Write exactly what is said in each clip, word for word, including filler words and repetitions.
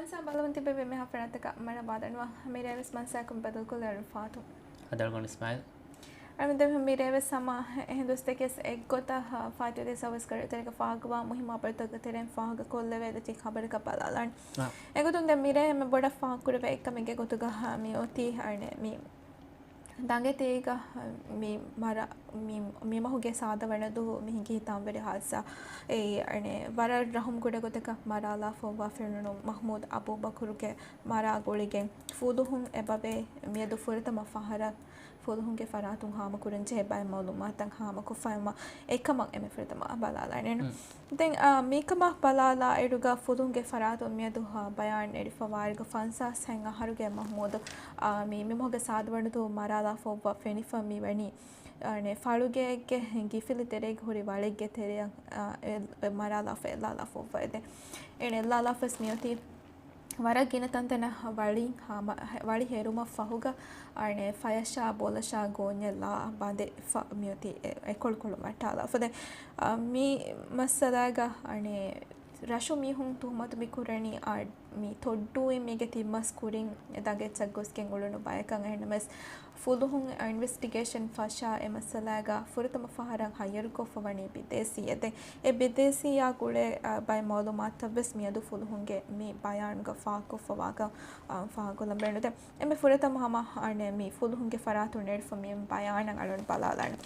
މަންސާ ބަލަމުން ތިބެވި މިހާ ފަރާތަކަށް މަރާ ބާދަނުވާ. މިރޭވެސް މަންސާކުން ބަދަލުކޮށްލެވުނު ފާތު. ހަދާން ގޮން އިސްމާއިލް. އަޅުގަނޑު މިރޭވެސް ހަމަ އެހެން ދުވަސްތަކެސް އެއްގޮތަށް ފާތު ދެ ސަވަސް ގަޑު ތެރޭގަ ފާހަގަވާ މުހިއްމު ހަބަރުތަކުގެ ތެރެއިން ފާހަގަކޮށްލެވޭ ދެތި ޚަބަރަކަށް ބަލާލާން. އާ. އެގޮތުން ދެން މިރޭ ހަމަ ބޮޑަށް ފާހަގަކުރެވޭ އެއްކަމެއްގެ ގޮތުގަ މި އޮތީ އަނެ މި ދަނގެތީގަ މި މަރ-، މި، މި މަހުގެ ސާދަ ވަނަ ދުވަހު މި ހިނގި ތާނބެރި ހާދިސާ އެއީ އަނެ ވަރަށް ރަހުމް ގުޑަ ގޮތަކަށް މަރާލާފައިވާ ފެނުނު މަޙްމޫދު އަބޫބަކުރުގެ މަރާ ގުޅިގެން ފުލުހުން އެބަވޭ މިއަދު ފުރަތަމަ ފަހަރަށް ފުލުހުންގެ ފަރާތުން ހާމަކުރަން ޖެހޭ ބައެއް މައުލޫމާތުތައް ހާމަކޮށްފައިވުމަށް އެކަމަށް އެންމެ ފުރަތަމަ ބަލާލާނެ. ދެން، އާ، މިކަމަށް ބަލާލާއިރުގަ ފުލުހުންގެ ފަރާތުން މިއަދު، އާ، ބަޔާން އެޅިފަވާއިރުގަ ފަންސާސް ހަތް އަހަރުގެ މަޙްމޫދު، އާ، މި، މި މަހުގެ ސާދަ ވަނަ ދުވަހު މަރާލާފައިވާ ފެނިފަ މިވަނީ، އާ، އަނެ ފަޅުގެއެއްގެ ގިފިލި ތެރޭގަ ހުރި ވަޅެއްގެ ތެރެއަށް، އާ، އެ، އެ މަރާލާފަ އެއްލާލާފައިވާ އެދެން. އޭނަ އެއްލާލާފަސް މިއޮތީ ވަރަށް ގިނަ ތަންތަނަށް ވަޅި ހާމަ-، ވަޅި ހެރުމަށް ފަހުގަ، އަނެ ފަޔަށާ ބޮލަށާ ގޯންޏެއް ލާ ބަނދެފަ މިއޮތީ އެ-، އެކޮޅުކޮޅު ވައްޓާލާފަ. ދެން، އާ، މި މައްސަލާގަ، އަނެ ރަށު މީހުން ތުހުމަތު މި ކުރަނީ، އާ، މި ތޮއްޑޫއިން މީގެ ތިން މަސް ކުރިން ދަނގެއްޗަށް ގޮސްގެން އުޅުނު ބަޔަކަށް. އެހެންނަމަވެސް، ފުލުހުން އިންވެސްޓިގޭޝަން ފަށާ އެ މައްސަލާގަ ފުރަތަމަ ފަހަރަށް ހައްޔަރުކޮށްފަ ވަނީ ބިދޭސީއެއް. ދެން އެ ބިދޭސީއާ ގުޅޭ، އާ، ބައެއް މައުލޫމާތުތައްވެސް މިއަދު ފުލުހުންގެ މި ބަޔާނުގަ ފާހަގަކޮށްފަވާކަން، އާ، ފާހަގަކޮށްލަން ބޭނުން. ދެން އެންމެ ފުރަތަމަ ހަމަ، އަނެ، މި ފުލުހުންގެ ފަރާތުން އެޅިފަ މި ބަޔާނަށް އަޅުން ބަލާލާނެ.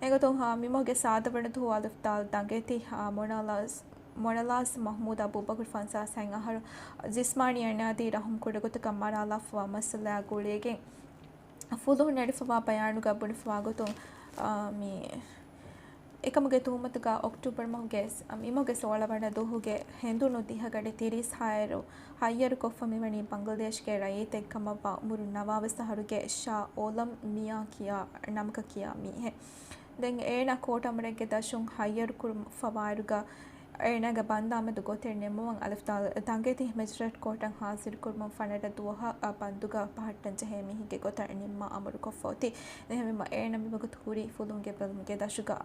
އެގޮތުން، އާ، މި މަހުގެ ސާދަ ވަނަ ދުވަހު އަލިފްދާލް ދަނގެތި، އާ، މޮނަލާސް، މޮނަލާސް މަޙްމޫދު އަބޫބަކުރު ފަންސާސް ހަތް އަހަރު ޖިސްމާނީ އަނާދީ ރަހުމް ކުޑަގޮތަކަށް މަރާލާފައިވާ މައްސަލައާ ގުޅިގެން، ފުލުހުން އެޅިފަވާ ބަޔާނުގަ ބުނެފަވާ ގޮތުން، އާ، މި އެކަމުގެ ތުހުމަތުގަ އޮކްޓޫބަރު މަހުގެ ސް-، މި މަހުގެ ސޯޅަ ވަނަ ދުވަހުގެ ހެނދުނު ދިހަ ގަޑި ތިރީސް ހާއިރު ހައްޔަރުކޮށްފަ މިވަނީ ބަނގްލަދޭޝްގެ ރައްޔިތެއް ކަމަށްވާ އުމުރުން ނަވާވީސް އަހަރުގެ ޝާ އޯލަމް މިޔާ ކިޔާ ނަމަކަށް ކިޔާ މީހެއް. ދެން އޭނާ ކޯޓް އަމުރެއްގެ ދަށުން ހައްޔަރު ކުރުމަށް ފަވާއިރުގަ، އޭނާގެ ބަންދާމެދު ގޮތެއް ނިމުމަށް އަލިފްދާލް ދަނގެތި މެޖިސްޓްރޭޓް ކޯޓަށް ހާޒިރުކުރުމަށް ފަނަރަ ދުވަހަށް ބަންދުގަ ބަހައްޓަން ޖެހޭ މީހެއްގެ ގޮތަށް ނިންމާ އަމުރުކޮށްފަ އޮތީ. އެހެންވީމަ އޭނާ މިވަގުތު ހުރީ ފުލުހުންގެ ބެލުމުގެ ދަށުގަ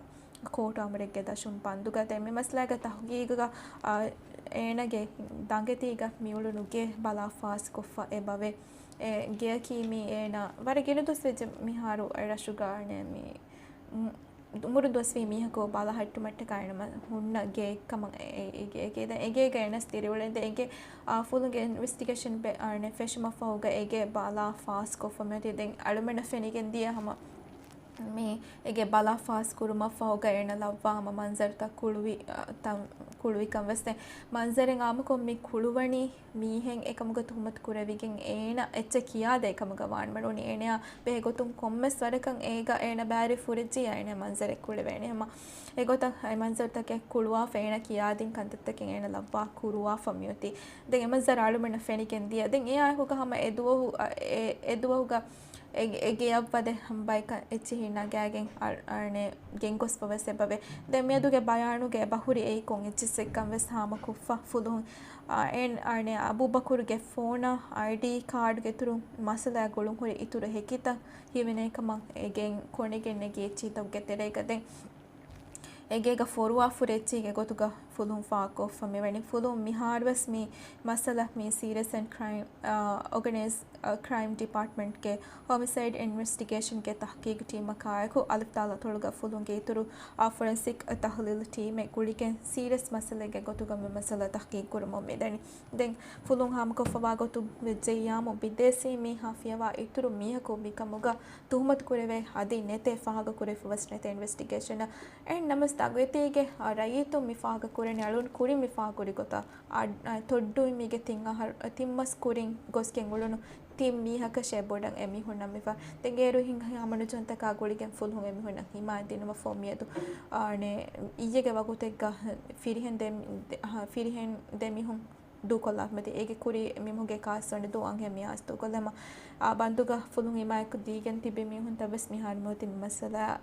ކޯޓް އަމުރެއްގެ ދަށުން ބަންދުގަ. ދެން މި މައްސަލާގެ ތަހުގީގުގަ، އާ، އޭނާގެ ދަނގެތީގަ މިއުޅުނު ގެ ބަލާ ފާސްކޮށްފަ އެބަވޭ. އެ ގެއަކީ މި އޭނާ ވަރަށް ގިނަ ދުވަސް ވެއްޖެ މިހާރު ރަށުގަ އަނެ މި އު-، އުމުރުން ދުވަސްވީ މީހަކު ބަލަހައްޓުމަށްޓަކާ އޭނަ ހުންނަ ގެއެއް ކަމަށް އެ، އެ، އެ، އެ، އެ، އެ، އެ، އެގޭގަ އޭނަސް ދިރިއުޅެންދެން އެގޭ، އާ، ފުލުގެ އިންވެސްޓިގޭޝަން ބެ-، އާ، އަނެ ފެށުމަށްފަހުގަ އެގޭ ބަލާ ފާސްކޮށްފަ މިއޮތީ. ދެން އަޅުމެންނަށް ފެނިގެން ދިޔަ ހަމަ މި އެގޭ ބަލާ ފާސް ކުރުމަށްފަހުގަ އޭނަ ލައްވާ ހަމަ މަންޒަރުތައް ކުޅުވި، އާ، ތަން، ކުޅުވިކަން ވެސް. ދެން މަންޒަރެއް އާއްމުކޮށް މި ކުޅުވަނީ މީހެއް އެކަމުގަ ތުހުމަތު ކުރެވިގެން އޭނަ އެއްޗެއް ކިޔާދޭ ކަމުގަ ވާން މަޑުނީ. އޭނަޔާ ބެހޭ ގޮތުން ކޮންމެސް ވަރަކަށް އޭގަ އޭނަ ބާރި ފުރެއްޖިއްޔާ އޭނަ މަންޒަރެއް ކުޅެވޭނެ. ހަމަ އެގޮތަށް އެ މަންޒަރުތަކެއް ކުޅުވާފަ އޭނަ ކިޔާދިން ކަންތައްތަކެއް އޭނަ ލައްވާ ކުރުވާފަ މިއޮތީ. ދެން އެ މަންޒަރު އަޅުމެންނަށް ފެނިގެން ދިޔަ. ދެން އެއާއެކުގަ ހަމަ އެ ދުވަހު، އަ، އެ، އެ ދުވަހުގަ އެ، އެ ގެޔަށް ވަދެ ބަޔަކަށް އެއްޗިހި ނަގާގެން އަ-، އަނެ ގެންގޮސްފަ ވެސް އެބަވޭ. ދެން މިއަދުގެ ބަޔާނުގަ އެބަހުރި އެއީ ކޮން އެއްޗިއްސެއްކަން ވެސް ހާމަކޮށްފަ ފުލުހުން، އަ، އެ، އަނެ އަބޫބަކުރުގެ ފޯނަށް އައިޑީ ކާޑުގެ އިތުރު މައްސަލައާ ގުޅުންހުރި އިތުރު ހެކިތައް ހިމެނޭ ކަމަށް އެ ގެން ކޮނެގެން ނެގި އެއްޗިހިތަކުގެ ތެރޭގަ ދެން އެގޭގަ ފޮރުވާފުރި އެއްޗެއްގެ ގޮތުގަ ފުލުހުން ފާހަގަކޮށްފަ މިވަނީ. ފުލުހުން މިހާރުވެސް މި މައްސަލަ މި ސީރިއަސް އެންޑް ކްރައިމް، އާ، އޯގަނައިޒް، އާ، ކްރައިމް ޑިޕާޓްމަންޓްގެ ހޮމިސައިޑް އިންވެސްޓިގޭޝަންގެ ތަހުގީގު ޓީމަކާއެކު އަލިފްދާލް އަތޮޅުގަ ފުލުހުންގެ އިތުރު، އާ، ފޮރެންސިކް ތަހުލީލް ޓީމެއް ގުޅިގެން ސީރިއަސް މައްސަލައެއްގެ ގޮތުގަ މި މައްސަލަ ތަހުގީގު ކުރަމުން މިދަނީ. ދެން ފުލުހުން ހާމަކޮށްފަވާ ގޮތުން ވެއްޖެއްޔާމު ބިދޭސީ މީހާ ފިޔަވާ އިތުރު މީހަކު މިކަމުގަ ތުހުމަތު ކުރެވޭ އަދި ނެތޭ ފާހަގަކުރެވިފަވެސް ނެތޭ އިންވެސްޓިގޭޝަނަށް. އެހެން ނަމަވެސް ދަގުވެތީގެ ރައްޔިތުން މި ފާހަގަކުރަނީ އަޅުން ކުރިން މި ފާހަގަކުރި ގޮތަށް އަ-، އަ-، ތޮއްޑޫއިން މީގެ ތިން އަހަރު، ތިން މަސް ކުރިން ގޮސްގެން އުޅުނު ތިން މީހަކަށޭ ބޮޑަށް އެ މީހުންނަށް މިފަ. ދެން އޭރު ހިނގާ ހަމަނުޖަންތަކާ ގުޅިގެން ފުލުހުން އެ މީހުންނަށް ހިމާޔަތް ދިނުމަށްފަހު މިއަދު، އާ، އަނެ، އިއްޔެގެ ވަގުތެއްގަ ފިރިހެން ދެ، އަ، ފިރިހެން ދެ މީހުން ދޫކޮށްލާފަ މިއޮތީ. އޭގެ ކުރީ މިމަހުގެ ކާސް ވަނަ ދުވަހު އަންހެން މި އާސް ދޫކޮށްލަމާ، އާ، ބަންދުގަ ފުލުހުން ހިމާޔަތްކޮށް ދީގެން ތިބި މީހުންތައް ވެސް މިހާރު މިއޮތީ މި މައްސަލައަށް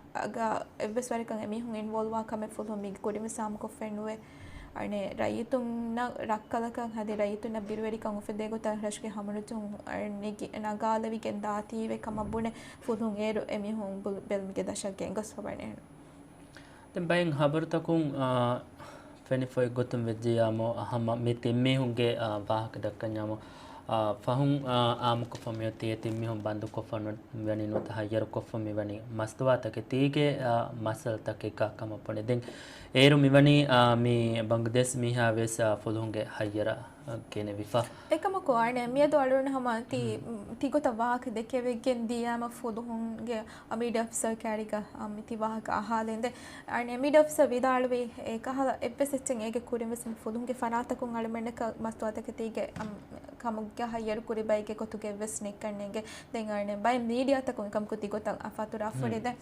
އެއްވެސް ވަރަކަށް އެމީހުން އިންވޮލްވް ވާ ކަމެއް ފުލުހުން މީގެ ކުރިން ވެސް ހާމަކޮށްފައެއް ނުވޭ. އަނެ ރައްޔިތުންނަށް ރައްކަލަކަށް އަދި ރައްޔިތުންނަށް ބިރުވެރިކަން އުފެދޭ ގޮތަށް ރަށުގެ ހަމަނުޖުން ނެގި ނަގާލެވިގެން ދާތީވެ ކަމަށް ބުނެ ފުލުހުން އޭރު އެމީހުން ބު-، ބެލުމުގެ ދަށަށް ގެންގޮސްފަ ވަނީ. ދެން ބައެއް ހަބަރުތަކުން، އާ، ފެނިފޮތް ގޮތުން ވެއްޖެޔާމު، ހަމަ މި ތިންމީހުންގެ، އާ، ވާހަކަ ދައްކަންޏާމު، އާ، ފަހުން، އާ، އާއްމުކޮށްފަ މިއޮތީ އެ ތިންމީހުން ބަންދުކޮށްފަ ނު-، މިވަނީ ނުވަތަ ހައްޔަރުކޮށްފަ މިވަނީ މަސްތުވާތަކެތީގެ، އާ، މައްސަލަތަކެއްގަ ކަމަށް ބުނެދެން. އޭރު މިވަނީ، އާ، މި ބަނގްލަދޭޝް މީހާ ވެސް، އާ، ފުލުހުންގެ ހައްޔަރަށް ގެނެވިފަ. އެކަމަކު، އަނެ، މިއަދު އަޅުގަނޑު ހަމަ ތި، ތިގޮތަށް ވާހަކަ ދެކެވިގެން ދިޔާމަ ފުލުހުންގެ އަމީޑި އޮފިސަރ ކައިރީގަ، އަ، މި ތި ވާހަކަ އަހާލަން ދެ. އަނެ، އަމީޑި އޮފިސަރ ވިދާޅުވީ، އެ ކަހަލަ އެއްވެސް އެއްޗެއް އޭގެ ކުރިން ވެސް މި ފުލުހުންގެ ފަރާތަކުން އަޅުމެންނަކަށް މަސްތުވާތަކެތީގެ، އަ، ކަމުގަ ހައްޔަރު ކުރި ބައެއްގެ ގޮތުގަ އެއްވެސް ނެތްކަން އެނގޭ. ދެން އަނެ، ބައެއް މީޑިއާތަކުން އެކަމަކު ތިގޮތަށް އަ، ފަތުރަ އަ، އަފުރި ދެ.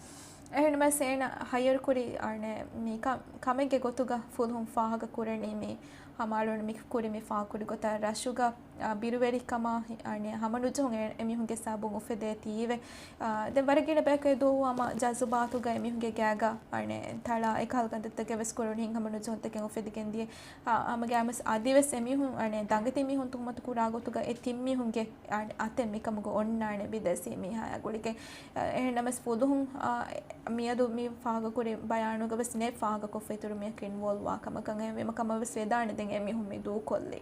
އެހެންނަމަވެސް އޭނަ ހައްޔަރު ކުރި، އަނެ، މި ކަ-، ކަމެއްގެ ގޮތުގަ ފުލުހުން ފާހަގަ ކުރަނީ މި ހަމަ އަޅުގަނޑު މި ކުރި މި ފާހަގަ ކުރި ގޮތަށް ރަށުގަ، އާ، ބިރުވެރިކަމާ، އަނެ، ހަމަ ނުޖެހުން އެ-، އެމީހުންގެ ސަބަބުން އުފެދޭތީވެ. އާ، ދެން ވަރަށް ގިނަ ބަޔަކު އެ ދުވަހު ހަމަ ޖަޒުބާތުގަ އެމީހުންގެ ގާގަ، އަނެ، ތަޅާ އެކަހަލަ ކަންތައްތަކެއް ވެސް ކުރަން ހިން ހަމަ ނުޖެހުންތަކެއް އުފެދިގެން ދިޔަ. އާ، ހަމަގައިމުވެސް އަދިވެސް އެމީހުން، އަނެ، ދަނގެތި މީހުން ތުހުމަތު ކުރާ ގޮތުގަ އެ ތިން މީހުންގެ އަތެއް މިކަމުގަ އޮންނާނެ ބިދޭސީ މީހާޔާ ގުޅިގެން. އެހެންނަމަވެސް ފުލުހުން، އާ، މިއަދު މި ފާހަގަކުރި ބަޔާނުގަ ވެސް ނެތް ފާހަގަކޮށްފަ އިތުރު މީހަކު އިންވޯލްވް ވާ ކަމަކަށް. އެހެންވީމަ ކަމަށް ވެސް ވެދާނެ ދެން އެމީހުން މި ދޫކޮށްލީ.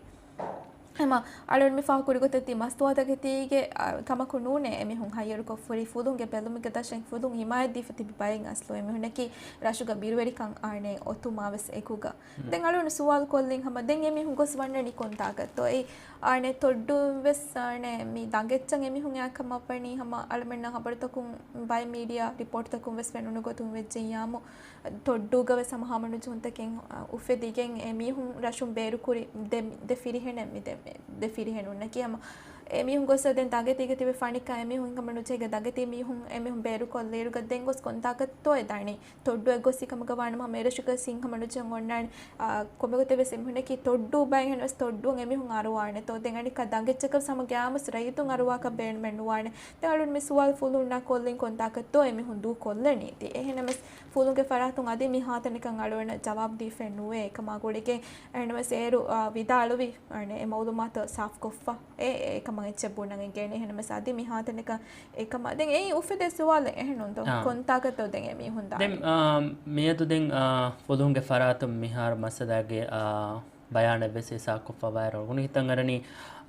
ހަމަ އަޅުގަނޑު މި ފާހަގަކުރި ގޮތަށް ތި މަސްތުވާތަކެތީގެ، އާ، ކަމަކު ނޫނޭ އެމީހުން ހައްޔަރުކޮށްފަ ހުރީ ފުލުހުންގެ ބެލުމުގެ ދަށަށް ފުލުހުން ހިމާޔަތްދީފަ ތިބި ބައެއް އަސްލު އެމީހުންނަކީ ރަށުގަ ބިރުވެރިކަން އަނެ އޮތުމާ ވެސް އެކުގަ. ދެން އަޅުގަނޑު ސުވާލު ކޮށްލިން ހަމަ ދެން އެމީހުން ގޮސް ވަންނަނީ ކޮންތާކަށްތޯ؟ އެ އަނެ ތޮއްޑު ވެސް އަނެ މި ދަނގެއްޗަށް އެމީހުން އެއާ ކަމަށް ވަނީ ހަމަ އަޅަމެންނަށް ހަބަރުތަކުން ބައެއް މީޑިއާ ރިޕޯޓްތަކުން ވެސް ފެނުނު ގޮތުން ވެއްޖެއްޔާމު، ތޮއްޑޫގަ ވެސް ހަމަ ހަމަނުޖެހުންތަކެއް، އަ، އުފެދިގެން އެ މީހުން ރަށުން ބޭރުކުރި ދެ، ދެ ފިރިހެނެއް މި ދެ، ދެ ފިރިހެނުންނަކީ ހަމަ އެ މީހުން ގޮސް ދެން ދަނގެތީގަ ތިބި ފަނިކަ އެ މީހުން ހަމަނުޖެހިގެ ދަނގެތީ މީހުން އެ މީހުން ބޭރުކޮށްލިއިރުގަ ދެން ގޮސް ކޮންތާކަށްތޯ އެ ދާނީ؟ ތޮއްޑު އެ ގޮސް ކަމުގަ ވާނަމަ ހަމަ އެރަށުގަ ސިން ހަމަނުޖެހުން އޮންނާނެ، އާ، ކޮންމެ ގޮތެއް ވެސް އެމީހުންނަކީ ތޮއްޑޫ ބައެއް ހެން ވެސް ތޮއްޑޫން އެމީހުން އަރުވާނެތޯ؟ ދެން އަނެއްކާ ދަނގެއްޗަކަށް ހަމަ ގައިމުވެސް ރައްޔިތުން އަރުވާކަށް ބޭނުމެއް ނުވާނެ. ދެން އަޅުގަނޑު މި ސުވާލު ފުލުހުންނާ ކޮށްލިން ކޮންތާކަށްތޯ އެމީހުން ދޫކޮށްލަނީތީ؟ އެހެންނަމަވެސް ފުލުހުންގެ ފަރާތުން އަދި މިހާތަނަކަށް އަޅުގަނޑަށް ޖަވާބު ދީފައެއް ނުވޭ އެކަމާ ގުޅިގެން. އެހެންނަމަވެސް އޭރު، އާ، ވިދާޅުވި، އަނެ، އެ މައުލޫމާތު ސާފުކޮށްފަ އެ، އެކަމަށް އެއްޗެއް ބުނަން އެނގޭނެ. އެހެންނަމަވެސް އަދި މިހާތަނަކަށް އެކަމަށް ދެން އެއީ އުފެދޭ ސުވާލެއް އެހެންނުންތޯ؟ އާ. ކޮންތާކަށްތޯ ދެން އެމީހުން ދާނީ؟ ދެން، އާ، މިއަދު ދެން، އާ، ފުލުހުންގެ ފަރާތުން މިހާރު މައްސަލާގެ، އާ، ބަޔާނެއް ވެސް ހިސާބުކޮށްފަ ވާއިރު އަޅުގަނޑު ހިތަށް އަރަނީ،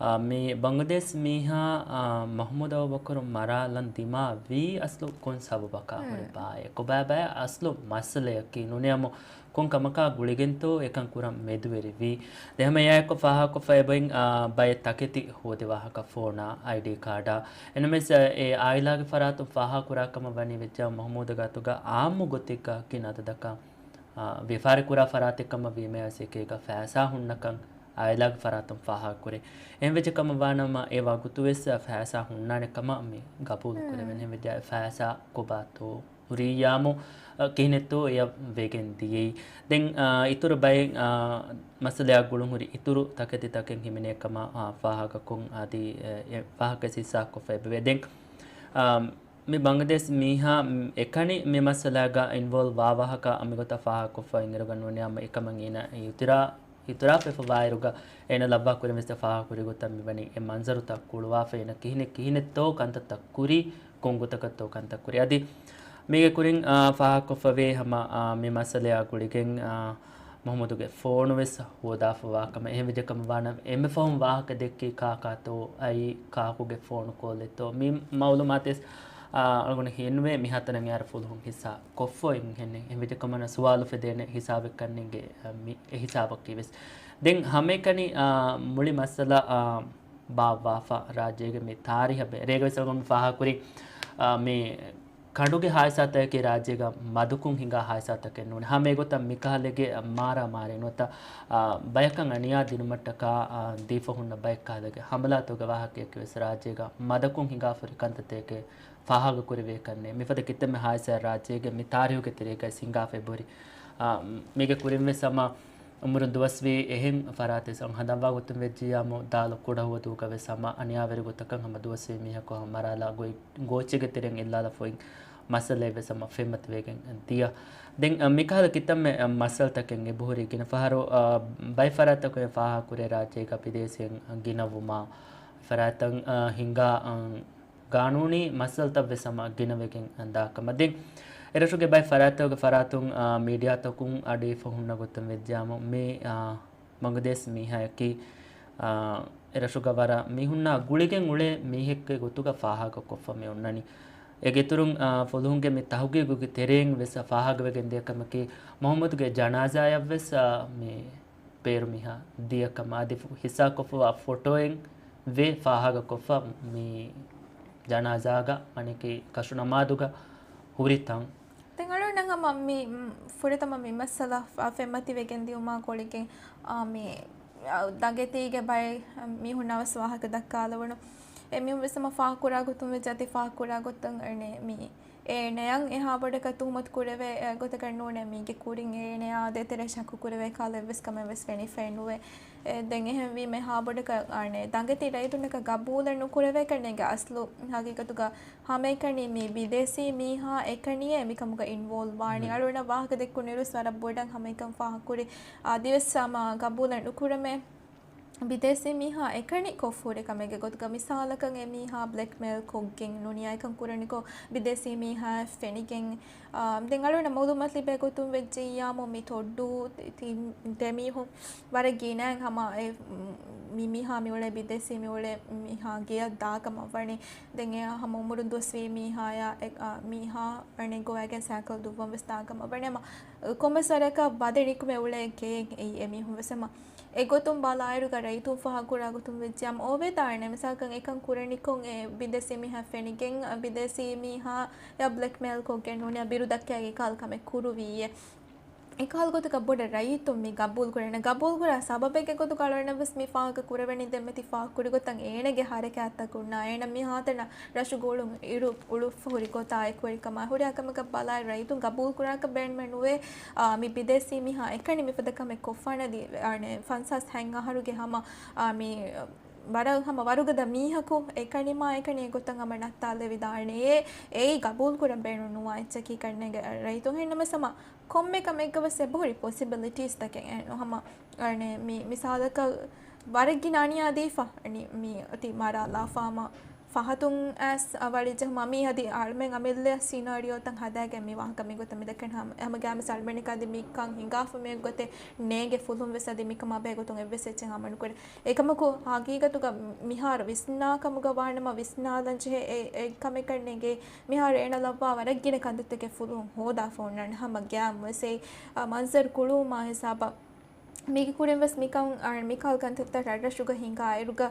އާ، މި ބަނގްލަދޭޝް މީހާ، އާ، މަހްމޫދު އަބޫބަކުރު މަރާލަން ދިމާވީ އަސްލު ކޮން ސަބަބަކާ ހުރި ބާއޭ؟ ކޮބާބާ އަސްލު މައްސަލަޔަކީ ނޫނިއްޔާމު ކޮން ކަމަކާ ގުޅިގެންތޯ އެކަން ކުރަން މެދުވެރިވީ؟ ދެން ހަމަ އެއާއެކު ފާހަގަކޮށްފަ އެބައިން، އާ، ބައެއް ތަކެތި ހޯދި ވާހަކަ ފޯނާ، އައިޑީ ކާޑާ. އެނަމެސް އެ އާއިލާގެ ފަރާތުން ފާހަގަކުރާ ކަމަށް ވަނީ ވެއްޖާ މަހްމޫދު ގާތުގަ އާއްމު ގޮތެއްގަ ގިނަ އަދަދަކަށް އާ، ވިޔަފާރި ކުރާ ފަރާތެއް ކަމަށް ވީމަޔަސް އެކީގަ ފައިސާ ހުންނަކަން އާއިލާގެ ފަރާތުން ފާހަގަކުރޭ. އެހެންވެއްޖެ ކަމަށް ވާނަމަ އެ ވަގުތުވެސް ފައިސާ ހުންނާނެ ކަމަށް މި ގަބޫލު ކުރެވެން. އެހެންވެއްޖެ ފައިސާ ކޮބާތޯ ހުރިއްޔާމު، އާ، ކިހިނެއްތޯ އެޔަށް ވެގެން ދިޔައީ. ދެން، އާ، އިތުރު ބައެއް، އާ، މައްސަލައާ ގުޅުން ހުރި އިތުރު ތަކެތިތަކެއް ހިމެނޭ ކަމަށް، އާ، ފާހަގަކޮށް އަދި، އެ، އެ ފާހަގަ ހިއްސާކޮށްފަ އެބަވޭ. ދެން، އާ، މި ބަނގްލަދޭޝް މީހާ އެކަނި މި މައްސަލާގަ އިންވޯލްވް ވާ ވާހަކަ އަ، މިގޮތަށް ފާހަގަކޮށްފަ އިންއިރުގަ ނޫނިއްޔާމު އެކަމަށް އޭނަ އިތުރާ، އިތުރާފްވެފަ ވާއިރުގަ އޭނަ ލައްވާ ކުރިން ވެސް ފާހަގަކުރި ގޮތަށް މިވަނީ އެ މަންޒަރުތައް ކުޅުވާފަ އޭނަ ކިހިނެއް ކިހިނެއްތޯ ކަންތައްތައް ކުރީ، ކޮން ގޮތަކަށްތޯ ކަންތައް ކުރީ. އަދި މީގެ ކުރިން، އާ، ފާހަގަކޮށްފަވޭ ހަމަ، އާ، މި މައްސަލައާ ގުޅިގެން، އާ، މަހްމޫދުގެ ފޯނު ވެސް ހޯދާފަ ވާކަމަށް. އެހެންވެއްޖެ ކަމަށް ވާނަމަ އެންމެ ފަހުން ވާހަކަ ދެއްކީ ކާކާތޯ އައީ ކާކުގެ ފޯނު ކޯލެއްތޯ މި މައުލޫމާތެއް، އާ، އަޅުގަނޑަށް ހިންނުވޭ މިހާތަނަށް އެއާއިރު ފުލުހުން ހިއްސާ ކޮށްފަ އިން ހެންނެއް. އެހެންވެއްޖެ ކަމަން ސުވާލު އުފެދޭނެ ހިސާބެއްކަން ނޭނގެ، އަ، މި އެ ހިސާބަކީ ވެސް. ދެން ހަމައެކަނި، އާ، މުޅި މައްސަލަ، އާ، ބާއްވާފަ ރާއްޖޭގެ މި ތާރީހަށް ބެ-، ރޭގަ ވެސް އަޅުގަނޑު ފާހަގަކުރި، އާ، މި ކަނޑުގެ ހާދިސާތަކަކީ ރާއްޖޭގަ މަދުކުން ހިނގާ ހާދިސާތަކެއް ނޫން. ހަމަ އެގޮތަށް މިކަހަލަގެ މާރާމާރީ ނުވަތަ، އާ، ބަޔަކަށް އަނިޔާ ދިނުމަށްޓަކާ، އާ، ދީފަ ހުންނަ ބައެއް ކަހަލަގެ ހަމަލާތަކުގެ ވާހަކަޔަކީ ވެސް ރާއްޖޭގަ މަދަކުން ހިނގާފަ ހުރި ކަންތައްތަކެއް ފާހަގަކުރެވޭކަށް ނެތް. މިފަދަ ކިތަންމެ ހާދިސާއެއް ރާއްޖޭގެ މި ތާރީހުގެ ތެރޭގައި ހިނގާފަ އެބަހުރި. އާ، މީގެ ކުރިން ވެސް ހަމަ އުމުރުން ދުވަސްވީ އެހެން ފަރާތެއް ހަނދާންވާ ގޮތުން ވެއްޖިއްޔާމު ދާލަ ކުޑަހުވަދޫގަ ވެސް ހަމަ އަނިޔާވެރި ގޮތަކަށް ހަމަ ދުވަސްވީ މީހަކު ހަމަ މަރާލާ ގޮތް ގޯއްޗެއްގެ ތެރެއިން އެއްލާލަފަ އޮތް މައްސަލައެއް ވެސް ހަމަ ފެންމަތިވެގެން ދިޔަ. ދެން، އަ، މިކަހަލަ ކިތަންމެ، އަ، މައްސަލަތަކެއް އެބަހުރި ގިނަ ފަހަރު، އަ، ބައެއް ފަރާތްތަކުން ފާހަގަކުރޭ ރާއްޖޭގަ ބިދޭސީން ގިނަވުމާ، ފަރާތްތައް، އަ، ހިނގާ، އަ، ގާނޫނީ މައްސަލަތައް ވެސް ހަމަ ގިނަވެގެން ދާ ކަމަށް. ދެން އެރަށުގެ ބައެއް ފަރާތްތަކުގެ ފަރާތުން، އާ، މީޑިއާތަކުން އަޑުއިވިފަ ހުންނަ ގޮތުން ވެއްޖާމު، މި، އާ، ބަނގުލަދޭޝް މީހާއަކީ، އާ، އެރަށުގަ ވަރަށް މީހުންނާ ގުޅިގެން އުޅޭ މީހެއްގެ ގޮތުގަ ފާހަގަކޮށްފަ މި އޮންނަނީ. އޭގެ އިތުރުން، އާ، ފުލުހުންގެ މި ތަހުގީގުގެ ތެރެއިން ވެސް ފާހަގަވެގެން ދިޔަ ކަމަކީ، މުޙައްމަދުގެ ޖަނާޒާއަށް ވެސް، އާ، މި ބޭރު މީހާ ދިޔަ ކަމަށް އަދި ހިއްސާކޮށްފަވާ ފޮޓޯއެއް ވެ ފާހަގަކޮށްފަ މި ޖަނާޒާގަ އަނެކި ކަށު ނަމާދުގަ ހުރި ތަން. ދެން އަޅުގަނޑަށް ހަމަ މި، މް، ފުރަތަމަ މި މައްސަލަ ފެ-، ފެންމަތިވެގެން ދިޔުމާ ގުޅިގެން، އާ، މި، އާ، ދަނގެތީގެ ބައެއް މީހުންނާ ވެސް ވާހަކަ ދައްކާލެވުނު. އެމީހުން ވެސް ހަމަ ފާހަގަކުރާ ގޮތުން ވެއްޖެ އަދި ފާހަގަކުރާ ގޮތަށް އަނެއް މި އޭނަޔަށް އެހާ ބޮޑަކަށް ތުހުމަތު ކުރެވޭ ގޮތަކަށް ނޫނޭ، މީގެ ކުރިން އޭނަޔާ ދޭތެރޭ ޝައްކު ކުރެވޭ ކަހަލަ އެއްވެސް ކަމެއް ވެސް ފެނިފައެއް ނުވޭ. އެ، ދެން އެހެންވީމަ އެހާ ބޮޑަކަށް އަނެއް ދަނގެތި ރައްޔިތުންނަކަށް ގަބޫލެއް ނުކުރެވޭކަށް އޭގެ އަސްލު ހަގީގަތުގަ ހަމައެކަނި މި ބިދޭސީ މީހާ އެކަނިއޭ މިކަމުގަ އިންވޯލްވް ވާނީ. އަޅުގަނޑަށް ވާހަކަ ދެއްކުނުއިރު ވަރަށް ބޮޑަށް ހަމައެކަނި ފާހަގަކުރި. އަދިވެސް ހަމަ ގަބޫލެއް ނުކުރަމޭ. ބިދޭސީ މީހާ އެކަނި ކޮށްފަ ހުރި ކަމެއްގެ ގޮތުގަ މިސާލަކަށް އެ މީހާ ބްލެކްމެއިލް ކޮށްގެން ނޫނީ އެކަން ކުރަނިކޮށް ބިދޭސީ މީހާއަށް ފެނިގެން، އާ، ދެން އަޅުގަނޑަށް މައުލޫމާތު ލިބޭ ގޮތުން ވެއްޖިއްޔާމު މި ތޮއްޑޫ ތި-، ތި-، ދެ މީހުން ވަރަށް ގިނައިން ހަމަ އެ، މި މީހާ މިއުޅޭ ބިދޭސީ މިއުޅޭ މީހާ ގެޔަށް ދާކަމަށް ވަނީ. ދެން އެ ހަމަ އުމުރުން ދުވަސްވީ މީހާޔާ އެ، އާ، މީހާ އަނެއް ގޮވައިގެން ސައިކަލް ދުއްވަން ވެސް ދާކަމަށް ވަނީ. ހަމަ ކޮންމެސް ވަރަކަށް ވަދެ ނިކުމެ އުޅޭ ގެއެއް އެއީ އެ މީހުން ވެސް ހަމަ އެގޮތުން ބަލާއިރުގަ ރައްޔިތުން ފާހަގަކުރާ ގޮތުން ވެއްޖެއްޔާމު އޯވޭތާ އަނެއް މިސާލަކަށް އެކަން ކުރަނިކޮށް އެ ބިދޭސީ މީހާ ފެނިގެން، އަ، ބިދޭސީ މީހާޔާ ބްލެކްމެއިލް ކޮށްގެން ނޫނީ ބިރު ދައްކައިގެން އެކަހަލަ ކަމެއް ކުރުވީއޭ. އެކަހަލަ ގޮތަކަށް ބޮޑަށް ރައްޔިތުން މި ގަބޫލު ކުރޭނެ. ގަބޫލު ކުރާ ސަބަބެއްގެ ގޮތުގަ އަޅުގަނޑަށް ވެސް މި ފާހަގަ ކުރެވެނީ ދެންމެ ތި ފާހަގަ ކުރި ގޮތަށް އޭނަގެ ހަރަކާތްތަކުންނާ އޭނަ މިހާތަނަށް ރަށުގަ އުޅުން އިރު އުޅުއްފަ ހުރި ގޮތާ އެކުވެރިކަމާ ހުރިހާ ކަމަކަށް ބަލާއިރު ރައްޔިތުން ގަބޫލު ކުރާކަށް ބޭނުމެއް ނުވޭ. އާ، މި ބިދޭސީ މީހާ އެކަނި މިފަދަ ކަމެއް ކޮށްފާނެ އަދި، އަނެއް، ފަންސާސް ހަތް އަހަރުގެ ހަމަ، އާ، މި ވަރަށް ހަމަ ވަރުގަދަ މީހަކު އެކަނިމާ އެކަނި އެގޮތަށް ހަމަ ނައްތާލެވިދާނެޔޭ. އެއީ ގަބޫލު ކުރަން ބޭނުން ނުވާ އެއްޗަކީ ކަންނޭނގެ ރައްޔިތުން. އެހެންނަމަވެސް ހަމަ ކޮންމެ ކަމެއްގަ ވެސް އެބަހުރި ޕޮސިބިލިޓީސް ތަކެއް އެއްނު ހަމަ، އަނެއް، މި މިސާލަކަށް ވަރަށް ގިނަ އަނިޔާ ދީފަ، އަނި މި އޮތީ މަރާލާފާމަ ފަހަތުން އައިސް އަވަޅިޖެހުމާ މީ އަދި އަޅުމެން އަމިއްލަ ސީނާރިއޯތައް ހަދާގެން މި ވާހަކަ މިގޮތަށް މިދައްކަނީ. ހަމަ، ހަމަގައިމުވެސް އަޅުމެންނަކަށް އަދި މިކަން ހިނގާފަ މި ގޮތެއް ނޭނގެ ފުލުހުން ވެސް އަދި މިކަމާ ބެހޭ ގޮތުން އެއްވެސް އެއްޗެއް ހަމަ ނުކުރޭ. އެކަމަކު ހަގީގަތުގަ މިހާރު ވިސްނާ ކަމުގަ ވާނަމަ ވިސްނާލަން ޖެހޭ އެ، އެ ކަމެއް ކަންނޭނގެ މިހާރު އޭނަ ލައްވާ ވަރަށް ގިނަ ކަންތައްތަކެއް ފުލުހުން ހޯދާފަ އޮންނާނެ. ހަމަ ގައިމުވެސް އެ، އަ، މަންޒަރު ކުޅުވުމާ ހިސާބަށް މީގެ ކުރިން ވެސް މިކަން، އަ، މިކަހަލަ ކަންތައްތައް ރަށްރަށުގަ ހިނގާއިރުގަ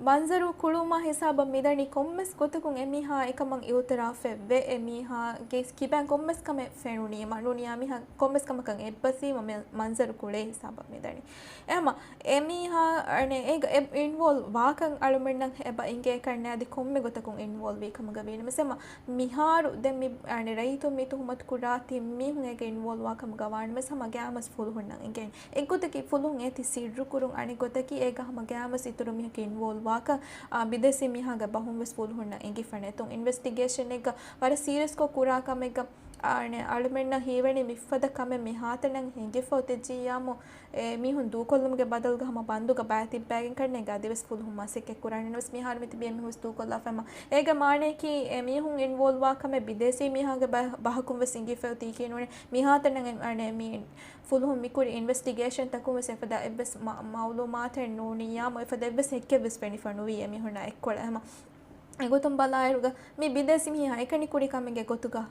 މަންޒަރު ކުޅުވުމާ ހިސާބަށް މިދަނީ ކޮންމެސް ގޮތަކުން އެމީހާ އެކަމަށް އިއުތިރާފެއްވެ، އެމީހާގެ ކިބައިން ކޮންމެސް ކަމެއް ފެނުނީމަ ނޫނިޔާ މީހާ ކޮންމެސް ކަމަކަށް އެއްބަސީމަ މި މަންޒަރު ކުޅޭ ހިސާބަށް މިދަނީ. އެހެމަ އެމީހާ އަނެއް އޭގަ އެ އިންވޯލްވް ވާކަން އަޅުމެންނަށް އެބަ އިނގޭ ކަންނޭ އަދި ކޮންމެ ގޮތަކުން އިންވޯލްވް ވީ ކަމުގަ ވީނަމަސް އެމަ މިހާރު ދެން މި އަނެއް ރައްޔިތުން މި ތުހުމަތު ކުރާ ތިން މީހުން އޭގަ އިންވޯލްވް ވާ ކަމުގަ ވާނަމަސް ހަމަ ގައިމުވެސް ފުލުހުންނަށް އެނގޭނެ. އެއްގޮތަކީ ފުލުހުން އޭތި ސިއްރުކުރުން އަނެއް ގޮތަކީ އޭގަ ހަމަ ގައިމުވެސް އިތުރު މީހަކު އިންވޯލްވް ވާކަން، އާ، ބިދޭސީ މީހާގެ ބަހުން ވެސް ފުލުހުންނަށް އެނގިފަ ނެތުން. އިންވެސްޓިގޭޝަންއެއްގަ ވަރަށް ސީރިއަސްކޮށް ކުރާ ކަމެއްގަ، އާ، އަނެއް އަޅުމެންނަށް ހީވަނީ މިފަދަ ކަމެއް މިހާތަނަށް ހިނގިފަ އޮތިއްޖިއްޔާމު އެ މީހުން ދޫކޮށްލުމުގެ ބަދަލުގަ ހަމަ ބަންދުގަ ބައި ތިއްބައިގެން ކަންނޭނގެ އަދިވެސް ފުލުހުން މަސައްކަތް ކުރާނެ. ނަމަވެސް މިހާރު މިތިބީ އެމީހުން ވެސް ދޫކޮށްލާފަ ހަމަ އޭގެ މާނަޔަކީ އެ މީހުން އިންވޯލްވް ވާ ކަމެއް ބިދޭސީ މީހާގެ ބަ-، ބަހަކުން ވެސް އިނގިފަ އޮތީކީ ނޫނޭ. މިހާތަނަށް އެ، އަނެއް މި ފުލުހުން މިކުރި އިންވެސްޓިގޭޝަންތަކުން ވެސް އެފަދަ އެއްވެސް މަ-، މައުލޫމާތެއް ނޫނިއްޔާމު އެފަދަ އެއްވެސް ހެއްކެއް ވެސް ފެނިފަ ނުވީ އެމީހުންނާ އެއްކޮޅަށް. ހަމަ އެގޮތުން ބަލާއިރުގަ މި ބިދޭސީ މީހާ އެކަނި ކުރި ކަމެއްގެ ގޮތުގަ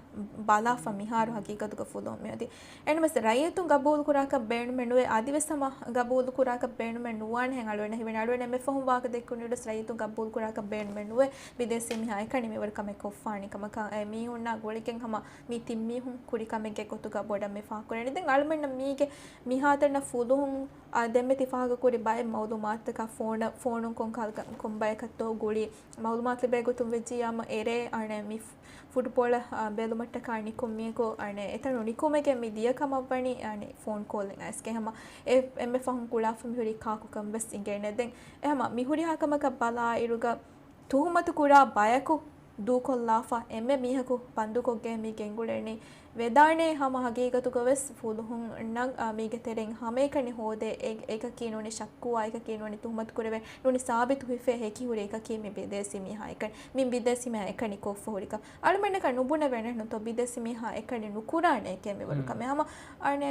ބަލާފަ މިހާރު ހަގީގަތުގަ ފުލުހުން މިއޮތީ. އެހެންނަމަވެސް ރައްޔިތުން ގަބޫލު ކުރާކަށް ބޭނުމެއް ނުވޭ، އަދިވެސް ހަމަ ގަބޫލު ކުރާކަށް ބޭނުމެއް ނުވާނެހެން އަޅުގަނޑަށް ހީވަނީ. އަޅުގަނޑަށް އެންމެ ފަހުން ވާހަކަ ދެއްކުނުއިރުވެސް ރައްޔިތުން ގަބޫލު ކުރާކަށް ބޭނުމެއް ނުވޭ. ބިދޭސީ މީހާ އެކަނި މިވަރު ކަމެއް ކޮށްފާނެ ކަމަކަށް އެ މީހުންނާ ގުޅިގެން ހަމަ މި ތިން މީހުން ކުރި ކަމެއްގެ ގޮތުގަ ބޮޑަށް މި ފާހަގަކުރަނީ. ދެން އަޅުމެންނަށް މީގެ މިހާތަނަށް ފުލުހުން، އާ، ދެންމެ ތި ފާހަގަކުރި ބައެއް މައުލޫމާތުތަކާ ފޯނަށް، ފޯނުން ކޮން ކަހަލަ ކަ-، ކޮން ބަޔަކަށްތޯ ގުޅި މައުލޫމާތު ލިބޭ ގޮތުން ވެއްޖިއްޔާމަ އެރޭ އަނެއް މި ފު-، ފުޓްބޯޅަ، އާ، ބެލުމަށްޓަކާ ނިކުން މީހަކު އަނެއް އެތަނުން ނިކުމެގެން މި ދިޔަ ކަމަށްވަނީ އަނެއް ފޯން ކޯލެއް އައިސްގެން ހަމަ އެ އެންމެ ފަހުން ގުޅާފަ މިހުރީ ކާކުކަން ވެސް އިނގޭނެ. ދެން އެ ހަމަ މިހުރިހާ ކަމަކަށް ބަލާއިރުގަ ތުހުމަތު ކުރާ ބަޔަކު ދޫކޮށްލާފަ އެންމެ މީހަކު ބަންދުކޮށްގެން މި ގެންގުޅެނީ. ވެދާނެ ހަމަ ހަގީގަތުގަވެސް ފުލުހުންނަށް މީގެ ތެރެއިން ހަމައެކަނި ހޯދޭ، އެ-، އެކަކީ ނޫނީ ޝައްކުވާ، އެކަކީ ނޫނީ ތުހުމަތު ކުރެވޭ، ނޫނީ ސާބިތު ހިފޭ ހެކި ހުރި އެކަކީ މި ބިދޭސީ މީހާ އެކަނި، މި ބިދޭސީ މީހާ އެކަނި ކޮށްފަ ހުރިކަން. އަޅުމެންނަކަށް ނުބުނެވޭނެ ނުތޯ ބިދޭސީ މީހާ އެކަނި ނުކުރާނެ އެކޭ މިވަރު ކަމެއް. ހަމަ އަނެ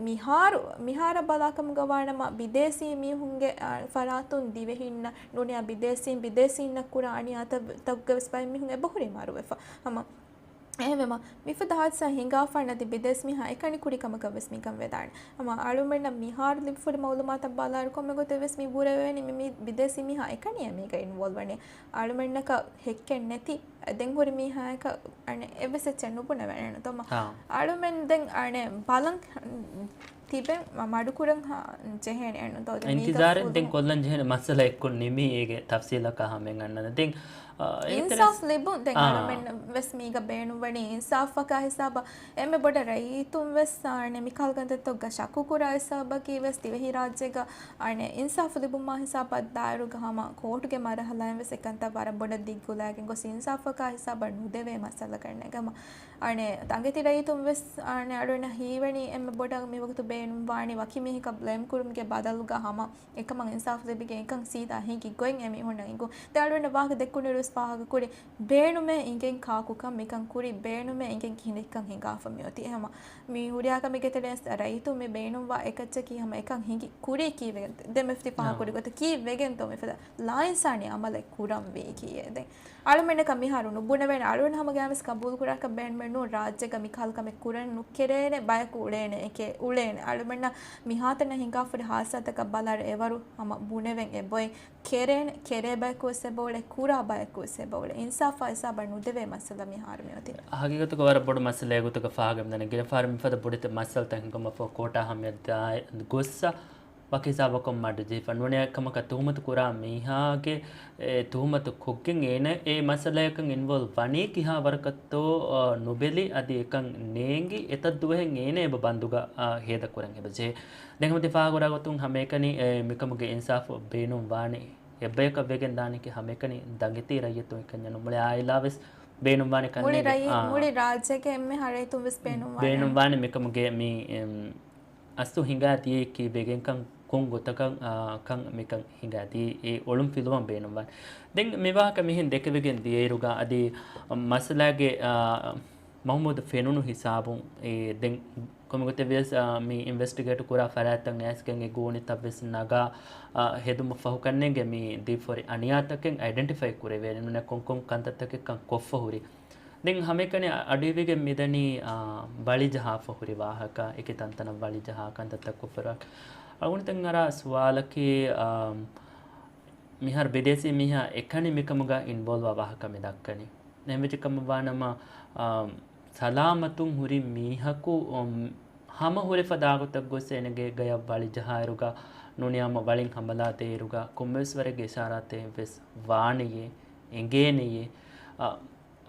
މިހާރު، މިހާރަށް ބަލާކަމުގަ ވާނަމަ ބިދޭސީ މީހުންގެ، އާ، ފަރާތުން ދިވެހިންނަށް ނޫނީ ބިދޭސީން، ބިދޭސީންނަށް ކުރާ އަނިޔާތައް، ތައްގަވެސް ބައެއް މީހުން އެބަހުރި މަރުވެފަ. ހަމަ އެހެންވީމަ، މިފަދަ ހާދިސާ ހިނގާފާނަދި ބިދޭސް މީހާ އެކަނި ކުރި ކަމަކަށް ވެސް މިކަން ވެދާނެ. ހަމަ އަޅުމެންނަށް މިހާރު ލިބިފައި މައުލޫމާތަށް ބަލާއިރު ކޮންމެ ގޮތެއް ވެސް މި ބުރެވޭނީ މި، މި ބިދޭސީ މީހާ އެކަނި މީގަ އިންވޯލްވް ވަނީ. އަޅުމެންނަކަށް ހެއްކެއް ނެތި ދެން ހުރި މީހާއަކަށް އަނެ އެއްވެސް އެއްޗެއް ނުބުނެވޭނެ ނުތޯ. އާ. އަޅުމެން ދެން އަނެ ބަލަން ތިބެން މަ-، މަޑުކުރަން ހާ-، ޖެހޭނެ ނުތޯ. ދެން މީގަ އިންތިޒާރެއް ފުލުހުން ދެން ކޮށްލަން ޖެހޭނެ މައްސަލައެއްކުން ނިމި އޭގެ ތަފްސީލަކާ ހަމައިން އަންނަން. ދެން އާ، އެ އިންސާފް ލިބުން ދެން އާ. އަޅުމެން ވެސް މީގަ ބޭނުންވަނީ އިންސާފަކާ ހިސާބަށް އެންމެ ބޮޑަށް ރައްޔިތުން ވެސް އާނެ މިކަހަލަ ކަންތައްތަކުގަ ޝައްކު ކުރާ ހިސާބަކީ ވެސް ދިވެހިރާއްޖޭގަ އާނެ އިންސާފު ލިބުމާ ހިސާބަށް ދާއިރުގަ ހަމަ ކޯޓުގެ މަރަހަލާއިން ވެސް އެކަންތައް ވަރަށް ބޮޑަށް ދިގުލައިގެން ގޮސް އިންސާފަކާ ހިސާބަށް ނުދެވޭ މައްސަލަ ކަންނޭނގެ ހަމަ އާނެ ތަނގެތި ރައްޔިތުން ވެސް އާނެ އަޅުންނަށް ހީވަނީ އެންމެ ބޮޑަށް މިވަގުތު ބޭނުންވާނީ ވަކި މީހަކަށް ބްލޭމް ކުރުމުގެ ބަދަލުގަ ހަމަ އެކަމަށް އިންސާފު ލިބިގެން އެކަން ސީދާ ހިނގި ގޮތް އެމީހުންނަށް އިނގުން. ދެން އަޅުގަނޑަށް ވާހަކަ ދެއްކުނުއިރުވެސް ފާހަގަކުރި، ބޭނުމޭ އިނގެން ކާކުކަން މިކަން ކުރި، ބޭނުމޭ އިނގެން ކިހިނެއްކަން ހިނގާފަ މިއޮތީ. އެހެމަ މި ހުރިހާ ކަމެއްގެ ތެރެއިން ރައްޔިތުން މި ބޭނުންވާ އެކައްޗަކީ ހަމަ އެކަން ހިނގި ކުރީ ކީއްވެގެން؟ ދެން މިފަދަ ފާހަގަކުރި ގޮތަށް ކީއްވެގެންތޯ މިފަދަ ލާއިންސާނީ އަމަލެއް ކުރަންވީ ކީއޭ؟ ދެން އަޅުމެންނަކަށް މިހާރު ނުބުނެވޭނެ، އަޅުގަނޑު ހަމަ ގާމިސް ގަބޫލުކުރާކަށް ބޭނުމެއް ނޫން، ރާއްޖޭގަ މިކަހަލަ ކަމެއް ކުރަން ނުކެރޭނެ ބަޔަކު އުޅޭނެ އެކޭ، އުޅޭނެ. އަޅުމެންނަށް މިހާތަނަށް ހިނގާފަ ހުރި ހާދިސާތަކަށް ބަލާއިރު އެވަރު ހަމަ ބުނެވެން އެބައޮތް. ކެރޭނެ، ކެރޭ ބަޔަކު ވެސް އެބައުޅޭ، ކުރާ ބަޔަކު ވެސް އެބައުޅޭ. އިންސާފާ ހިސާބަށް ނުދެވޭ މައްސަލަ މިހާރު މިއޮތީ. ހަގީގަތުގަ ވަރަށް ބޮޑު މައްސަލައެއް ގޮތުގަ ފާހަގަ ދެން ގިނަ ފަހަރު މިފަދަ ބޮޑެތި މައްސަލަތައް ހިނގުމަށްފަހު ކޯޓާ ހަމަޔަށް ދާ ގޮއްސަ ވަކި ހިސާބަކުން މަޑު ޖެހިފަ ނޫނީ އެކަމަކަށް ތުހުމަތު ކުރާ މީހާގެ އެ ތުހުމަތު ކޮށްގެން އޭނަ އެ މައްސަލަޔަކަށް އިންވޯލްވް ވަނީ ކިހާ ވަރަކަށްތޯ، އާ، ނުބެލި އަދި އެކަން ނޭނގި އެތައް ދުވަހެއް އޭނަ އެބަ ބަންދުގަ، އާ، ހޭދަ ކުރަން އެބަ ޖެހޭ. ދެން ހަމަ ތި ފާހަގަކުރާ ގޮތުން ހަމައެކަނި އެ މިކަމުގެ އިންސާފު ބޭނުން ވާނެ އެއްބަޔަކަށް ވެގެން ދާނީކީ ހަމައެކަނި ދަނގެތީ ރައްޔިތުން އެކަންޏެއް ނޫން. މުޅި އާއިލާ ވެސް ބޭނުން ވާނެ ކަންނޭނގެ. މުޅި ރައްޔި-، އާ. މުޅި ރާއްޖޭގެ އެންމެ ރައްޔިތުން ވެސް ބޭނުން ވާނެ. ބޭނުން ވާނެ މިކަމުގެ މި، އެމް، އަސްލު ހިނގާދީ ކީއްވެގެންކަން ކޮން ގޮތަކަށް، އާ، ކަން މިކަން ހިނގާދީ އެ އޮޅުން ފިލުވަން ބޭނުންވާނެ. ދެން މިވާހަކަ މިހެން ދެކެވިގެން ދިޔައިރުގަ އަދި މައްސަލާގެ، އާ، މަހުމޫދު ފެނުނު ހިސާބުން އެ ދެން ކޮންމެ ގޮތެއް ވިޔަސް، އާ، މި އިންވެސްޓިގޭޓް ކުރާ ފަރާތްތައް އައިސްގެން އެ ގޯނިތައް ވެސް ނަގާ، އާ، ހެދުމަށް ފަހު ކަންނޭނގެ މި ދީފަހުރި އަނިޔާތަކެއް އައިޑެންޓިފައި ކުރެވޭނެ ނޫނޭ ކޮންކޮން ކަންތައްތަކެއްކަން ކޮށްފަ ހުރި. ދެން ހަމައެކަނި އަޑުއިވިގެން މިދަނީ، އާ، ވަޅިޖަހާފަ ހުރި ވާހަކަ، އެކި ތަންތަނަށް ވަޅިޖަހާ ކަންތައްތައް ކޮށްފަ ހުރި. އަޅުގަނޑު ދެން އަރާ ސުވާލަކީ، އާ، މިހާރު ބިދޭސީ މީހާ އެކަނި މިކަމުގަ އިންވޯލްވާ ވާހަކަ މި ދައްކަނީ. އެހެންވެއްޖެ ކަމަށް ވާނަމަ، އާ، ސަލާމަތުން ހުރި މީހަކު، އު، ހަމަ ހުރެފަ ދާގޮތަށް ގޮސް އޭނަގެ ގަޔަށް ވަޅިޖަހާއިރުގަ ނޫނީ ހަމަ ވަޅިން ހަމަލާ ދޭއިރުގަ ކޮންމެވެސް ވަރެއްގެ އިޝާރާތެއް ވެސް ވާނެޔޭ، އެނގޭނެޔޭ. އަ،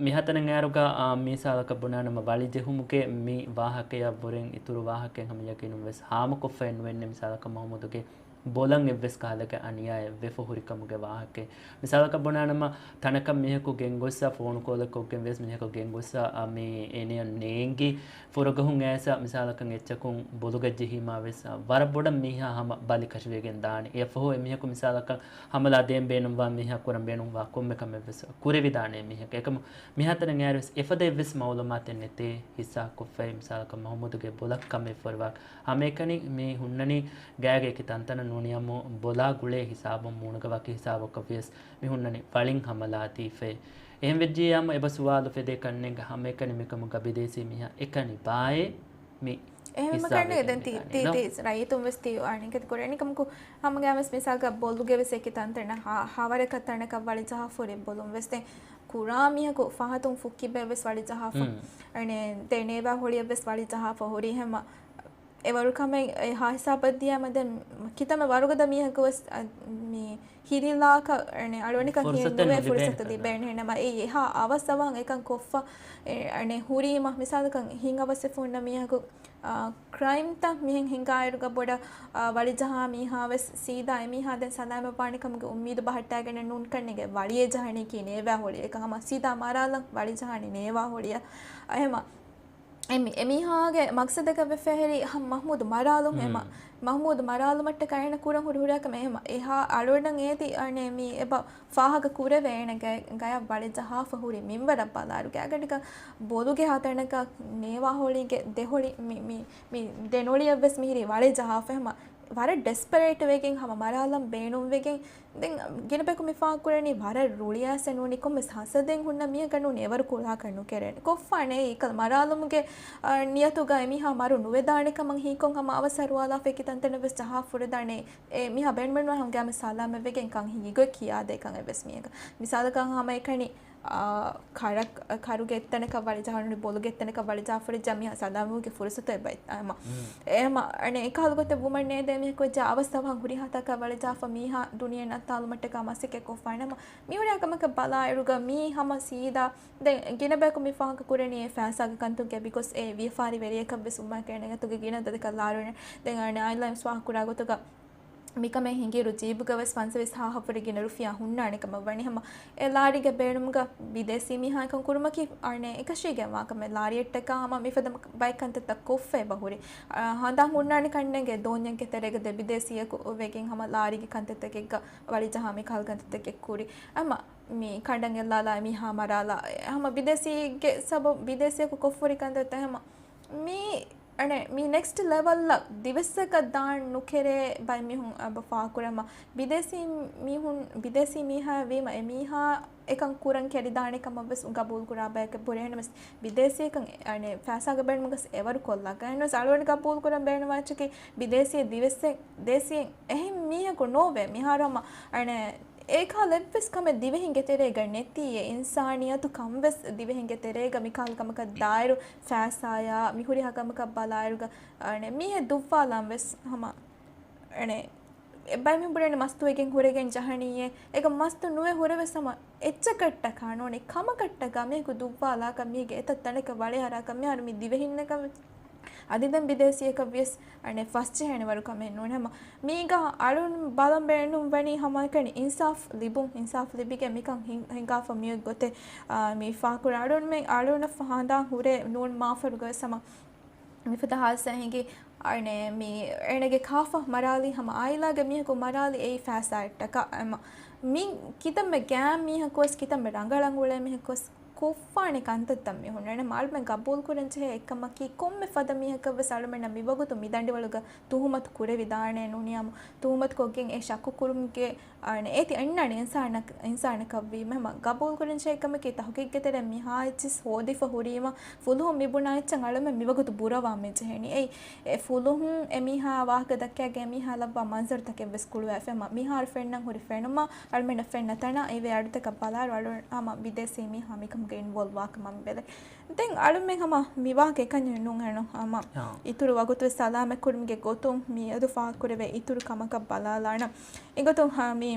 މިހާތަނަށް އައިރުގަ، އާ، މިސާލަކަށް ބުނާނަމަ ވަޅިޖެހުމުގެ މި ވާހަކަޔަށްވުރެން އިތުރު ވާހަކައެއް ހަމަ ޔަގީނުން ވެސް ހާމަކޮށްފައެއް ނުވެންނެ މިސާލަކަށް މަހުމޫދުގެ ބޮލަށް އެއްވެސް ކަހަލަގެ އަނިޔާއެއް ވެފަ ހުރިކަމުގެ ވާހަކައެއް. މިސާލަކަށް ބުނާނަމަ، ތަނަކަށް މީހަކު ގެންގޮއްސަ ފޯނު ކޯލެއް ކޮށްގެން ވެސް މީހަކު ގެންގޮއްސަ، އަ، މި އޭނަޔަށް ނޭނގި ފުރަގަހުން އައިސް މިސާލަކަށް އެއްޗަކުން ބޮލުގަ ޖެހީމާ ވެސް، އަ، ވަރަށް ބޮޑަށް މީހާ ހަމަ ބަލިކަށިވެގެން ދާނެ. އެއަށްފަހު އެމީހަކު މިސާލަކަށް ހަމަލާ ދޭން ބޭނުންވާ މީހާ ކުރަން ބޭނުންވާ ކޮންމެ ކަމެއް ވެސް ކުރެވިދާނެ މީހަކަށް. އެކަމު މިހާތަނަށް އައިރު ވެސް އެފަދަ އެއްވެސް މައުލޫމާތެއް ނެތޭ ހިއްސާ ކޮށްފައި މިސާލަކަށް މަހުމޫދުގެ ބޮލަށް ކަމެއް ފޯރުވާ. ހަމައެކަނި މި ހުންނަނީ ގާގެ އެކި ތަންތަނަށް ނޫނީ އަމު ބޮލާ ގުޅޭ ހިސާބުން މޫނުގަ ވަކި ހިސާބަކަށް ވިޔަސް މި ހުންނަނީ ވަޅިން ހަމަލާ ދީފައި. އެހެން ވެއްޖިއްޔާމު އެބަ ސުވާލު ފެދޭ ކަންނޭނގެ ހަމައެކަނި މިކަމުގަ ބިދޭސީ މީހާ އެކަނި ބާއޭ މި އެހެން ހިއްސާ ކަންނޭނގެ ދެން ތި، ވެގެން ތި، ދާނީ ތި ރައްޔިތުން ވެސް ތި އަނެކެތި ކުރޭނީ ކަމަކު ހަމަގައިމުވެސް މިސާލަކަށް ބޮލުގެ ވެސް އެކި ތަންތަނަށް ހާ-، ހާވަރަކަށް ތަނަކަށް ވަޅިޖަހާފަ ހުރި ބޮލުން ވެސް ދެން ކުރާ މީހަކު ފަހަތުން ފުއްކިބެ ވެސް ވަޅިޖަހާފަ. އަނެ ދެން އެބަ ހޮޅިއެއް ވެސް ވަޅިޖަހާފަ ހުރީ ހަމަ އެވަރު ކަމެއް އެ ހާ ހިސާބަށް ދިޔަމަ ދެން ކިތަންމެ ވަރުގަދަ މީހަކު ވެސް، އަ، މި ހިލިލާކަށް އަނެ އަޅުވަނިކަން ފުރުސަތެއް ނުވޭ، ނުލިބޭ ފުރުސަތު ކަންނޭނގެ. ލިބޭނެ ނަމަ އެ އެހާ އަވަސް އަވަހަށް އެކަން ކޮށްފަ، އެ، އަނެ ހުރީމަ މިސާލަކަށް ހިނގަވަސްވެފަ ހުންނަ މީހަކު، އާ، ކްރައިމްތައް މިހެން ހިނގާއިރުގަ ބޮޑަށް، އާ، ވަޅިޖަހާ މީހާ ވެސް ސީދާ އެމީހާ ދެން ސަލާމަތް ވާނެ ކަމުގެ އުއްމީދު ބަހައްޓާގެން ނޫން ކަންނޭނގެ ވަޅިއެއް ޖަހަނީކީ ނޭވާ ހޮޅި. އެކަ ހަމަ ސީދާ މަރާލަން ވަޅިޖަހާނީ ނޭވާ ހޮޅިއަށް. އެހެމަ އެމީހާގެ މަގްސަދަކަށް ވެފައިހެރީ މަހްމޫދު މަރާލުން. މަހްމޫދު މަރާލުމަށްޓަކާ އޭނަ ކުރަން ހުރި ހުރިހާ ކަމެއް އެހެމަ އެހާ އަޅުގަނޑަށް އޭތި އަނެ މީ އެބަ ފާހަގަ ކުރެވޭ އޭނަ ގަޔަށް ވަޅި ޖަހާފަ ހުރި މިންވަރަށް ބަލާއިރު ގާގަޑިގަ ބޮލުގެ ހަތަނަކަށް ނޭވާ ހޮޅީގެ ދެހޮޅި މި މި މި ދެނޮޅިއަށް ވެސް މިހިރީ ވަޅި ޖަހާފަ އެހެމަ ވަރަށް ޑެސްޕަރޭޓް ވެގެން ހަމަ މަރާލަން ބޭނުންވެގެން ދެން ގިނަ ބަޔަކު މި ފާހަގަކުރަނީ ވަރަށް ރުޅިއައިސް ނޫނީ ކޮންމެސް ހަސަދެއް ހުންނަ މީހަކަށް ނޫނީ އެވަރު ކުލާކަށް ނުކެރޭނެ. ކޮށްފާނެ އެއީ އެކަލަ މަރާލުމުގެ ނިޔަތުގަ އެމީހާ މަރު ނުވެދާނެ ކަމަށް ހީކޮށް ހަމަ އަވަސް އަރުވާލާފަ އެކި ތަންތަނަށް ވެސް ޖަހާ ފުރެދާނެ. އެ މީހާ ބޭނުމެއްނުވާ ހަމަ ގައިމު ސަލާމަތް ވެގެން ކަން ހިނގި ގޮތް ކިޔާދޭ ކަން އެއްވެސް މީހަކަށް. މިސާލަކަށް ހަމަ އެކަނި ކަރަކަށް ކަރުގެ އެއްތަނަކަށް ވަޅިޖަހާ ނޫނީ ބޮލުގެ އެއްތަނަކަށް ވަޅިޖަހާ ފުރެއްޖާ މީހާ ސަލާމަތްވުމުގެ ފުރުސަތު އެބައި އެހެމަ އަނެ އެކަހަލަ ގޮތެއް ވުމަށް ނޭދޭ މީހަކު ވެއްޖާ އަވަސް އަވަހަށް ހުރިހާ ތަކަށް ވަޅިޖަހާފަ މީހާ ދުނިޔެ ނައްތާލުމަށްޓަކާ މަސައްކަތް ކޮށްފާނެ ހަމަ މިހުރިހާ ކަމަކަށް ބަލާއިރުގަ މީ ހަމަ ސީދާ ދެން ގިނަ ބަޔަކު މި ފާހަގަ ކުރަނީ އެ ފައިސާގެ ކަންތުގެ ބިކޮސް އެ ވިޔަފާރި ވެރިޔަކަށް ވެސް އުއްމާ ކޭނެގަތުގެ ގިނަ ދަދަކަށް ލާރުނެ. ދެން އަނެ އާއިލާ މިސް ފާހަގަ ކުރާ ގޮތުގަ މިކަމެއް ހިނގިއިރު ޖީބުގަ ވެސް ފަންސަވީސް ހާހަށް ވުރެ ގިނަ ރުފިޔާ ހުންނާނެ ކަމަށް ވަނީ ހަމަ އެ ލާރީގެ ބޭނުމުގަ ބިދޭސީ މީހާ އެކަން ކުރުމަކީ އަނެ އެކަށީގެންވާ ކަމެއް. ލާރިއެއްޓަކާ ހަމަ މިފަދަ ބައެއް ކަންތައްތައް ކޮށްފަ އެބަ ހުރި. އަ، ހަނދާން ހުންނާނެ ކަންނޭނގެ ދޯންޏެއްގެ ތެރޭގަ ދެ ބިދޭސީއަކު ވެގެން ހަމަ ލާރީގެ ކަންތައްތަކެއްގަ ވަޅިޖަހާ މިކަހަލަ ކަންތައްތަކެއް ކުރި. އަމަ މި ކަނޑަން އެއްލާލާ މީހާ މަރާލާ ހަމަ ބިދޭސީގެ ސަބަބު ބިދޭސީއަކު ކޮށްފަ ހުރި ކަންތައްތައް ހަމަ މީ އަނެ މީ ނެކްސްޓް ލެވަލްއަށް ދިވެއްސަކަށް ދާން ނުކެރޭ ބައެއް މީހުން އެބަ ފާހަގަކުރަމަ، ބިދޭސީ މީހުން، ބިދޭސީ މީހާ ވީމަ އެ މީހާ އެކަން ކުރަން ކެރިދާނެ ކަމަށް ވެސް ގަބޫލު ކުރާ ބަޔަކަށް ބުރޭނެ ވެސް ބިދޭސީ އެކަން އަނެ ފައިސާގެ ބޭނުމަކަސް އެވަރު ކޮށްލާކަށް. އެހެންވެސް އަޅުގަނޑު ގަބޫލު ކުރަން ބޭނުންވާ އެއްޗަކީ ބިދޭސީ ދިވެއްސެއް، ދޭސީ އެހެން މީހަކު ނޯވޭ. މިހާރު ހަމަ އަނެ އެކަހަލަ އެއްވެސް ކަމެއް ދިވެހިންގެ ތެރޭގަ ނެތީ، އެ އިންސާނިއްޔަތު ކަން ވެސް ދިވެހިންގެ ތެރޭގަ މިކަހަލަ ކަމަކަށް ދާއިރު ފައިސާޔާ މި ހުރިހާ ކަމަކަށް ބަލާއިރުގަ އަނެ މީހެއް ދުއްވާލާން ވެސް ހަމަ އަނެ ބައެއް މީހުން ބުނޭނެ މަސްތުވެގެން ހުރެގެން ޖަހަނީއޭ. އޭގަ މަސްތު ނުވެ ހުރެވެސް ހަމަ އެއްޗަކަށްޓަކާ ނޫނީ ކަމަކަށްޓަކާ މީހަކު ދުއްވާލާކަށް މީގެ އެތައް ތަނަކަށް ވަޅިއަރާކަށް މިހާރު މި ދިވެހިންނަކަށް ވެސް އަދި ދެން ބިދޭސީއަކަށް ވިޔަސް އަނެ ފަސްޖެހޭނެ ވަރު ކަމެއް ނޫން. ހަމަ މީގަ އަޅުން ބަލަން ބޭނުން ވަނީ ހަމައެކަނި އިންސާފް ލިބުން، އިންސާފް ލިބިގެން މިކަން ހިން-، ހިނގާފަ މިއޮތް ގޮތެއް، އާ، މި ފާކުރާ އަޅުންމެން އަޅުންނަށް ހަނދާން ހުރޭ ނޫން މާފަރުގަ ވެސް ހަމަ މިފަދަ ހާދިސާ ހިނގި އަނެ މި އޭނަގެ ކާފަ މަރާލި ހަމަ އާއިލާގެ މީހަކު މަރާލި އެއީ ފައިސާއަށްޓަކާ. އެމަ މި ކިތަންމެ ގާތް މީހަކު ވެސް ކިތަންމެ ރަނގަޅަށް އުޅޭ މީހަކު ވެސް ކޮށްފާނެ ކަންތައްތައް މި ހުންނަނީ. އަޅުމެން ގަބޫލު ކުރަން ޖެހޭ އެއްކަމަކީ، ކޮންމެ ފަދަ މީހަކަށް ވެސް އަޅުމެންނަށް މިވަގުތު މި ދަނޑިވަޅުގަ ތުހުމަތު ކުރެވިދާނެ ނޫނީ ހަމަ ތުހުމަތު ކޮށްގެން އެ ޝައްކު ކުރުމުގެ އަނެ އޭތި އަންނާނެ އިންސާނަކަށް، އިންސާނަކަށް ވީމަ ހަމަ ގަބޫލު ކުރަން ޖެހޭ ކަމަކީ، ތަހުގީގުގެ ތެރޭ މިހާ އެއްޗިސް ހޯދިފަ ހުރީމަ ފުލުހުން މި ބުނާ އެއްޗަށް އަޅުމެން މިވަގުތު ބުރަވާ މި ޖެހެނީ. އެއީ އެ ފުލުހުން އެ މީހާ ވާހަކަ ދައްކާގެން އެ މީހާ ލައްވާ މަންޒަރުތަކެއް ވެސް ކުޅުވާފަ ހަމަ މިހާރު ފެންނަން ހުރި ފެނުމަށް އަޅުމެންނަށް ފެންނަ ތަނާ އެވެ. އަޑުތަކަށް ބަލާއިރު އަޅު ހަމަ ބިދޭސީ މީހާ މިކަމުގަ އިންވޯލްވް ވާކަމަށް ބެލެ. ދެން އަޅުމެން ހަމަ މިވާހަކަ އެކަންޏެއް ނޫން އެނު ހަމަ އާ. އިތުރު ވަގުތު ވެސް ސަލާމަތް ކުރުމުގެ ގޮތުން މިއަދު ފާހަގަކުރެވޭ އިތުރު ކަމަކަށް ބަލާލާނަން. އެގޮތުން ހަ، މި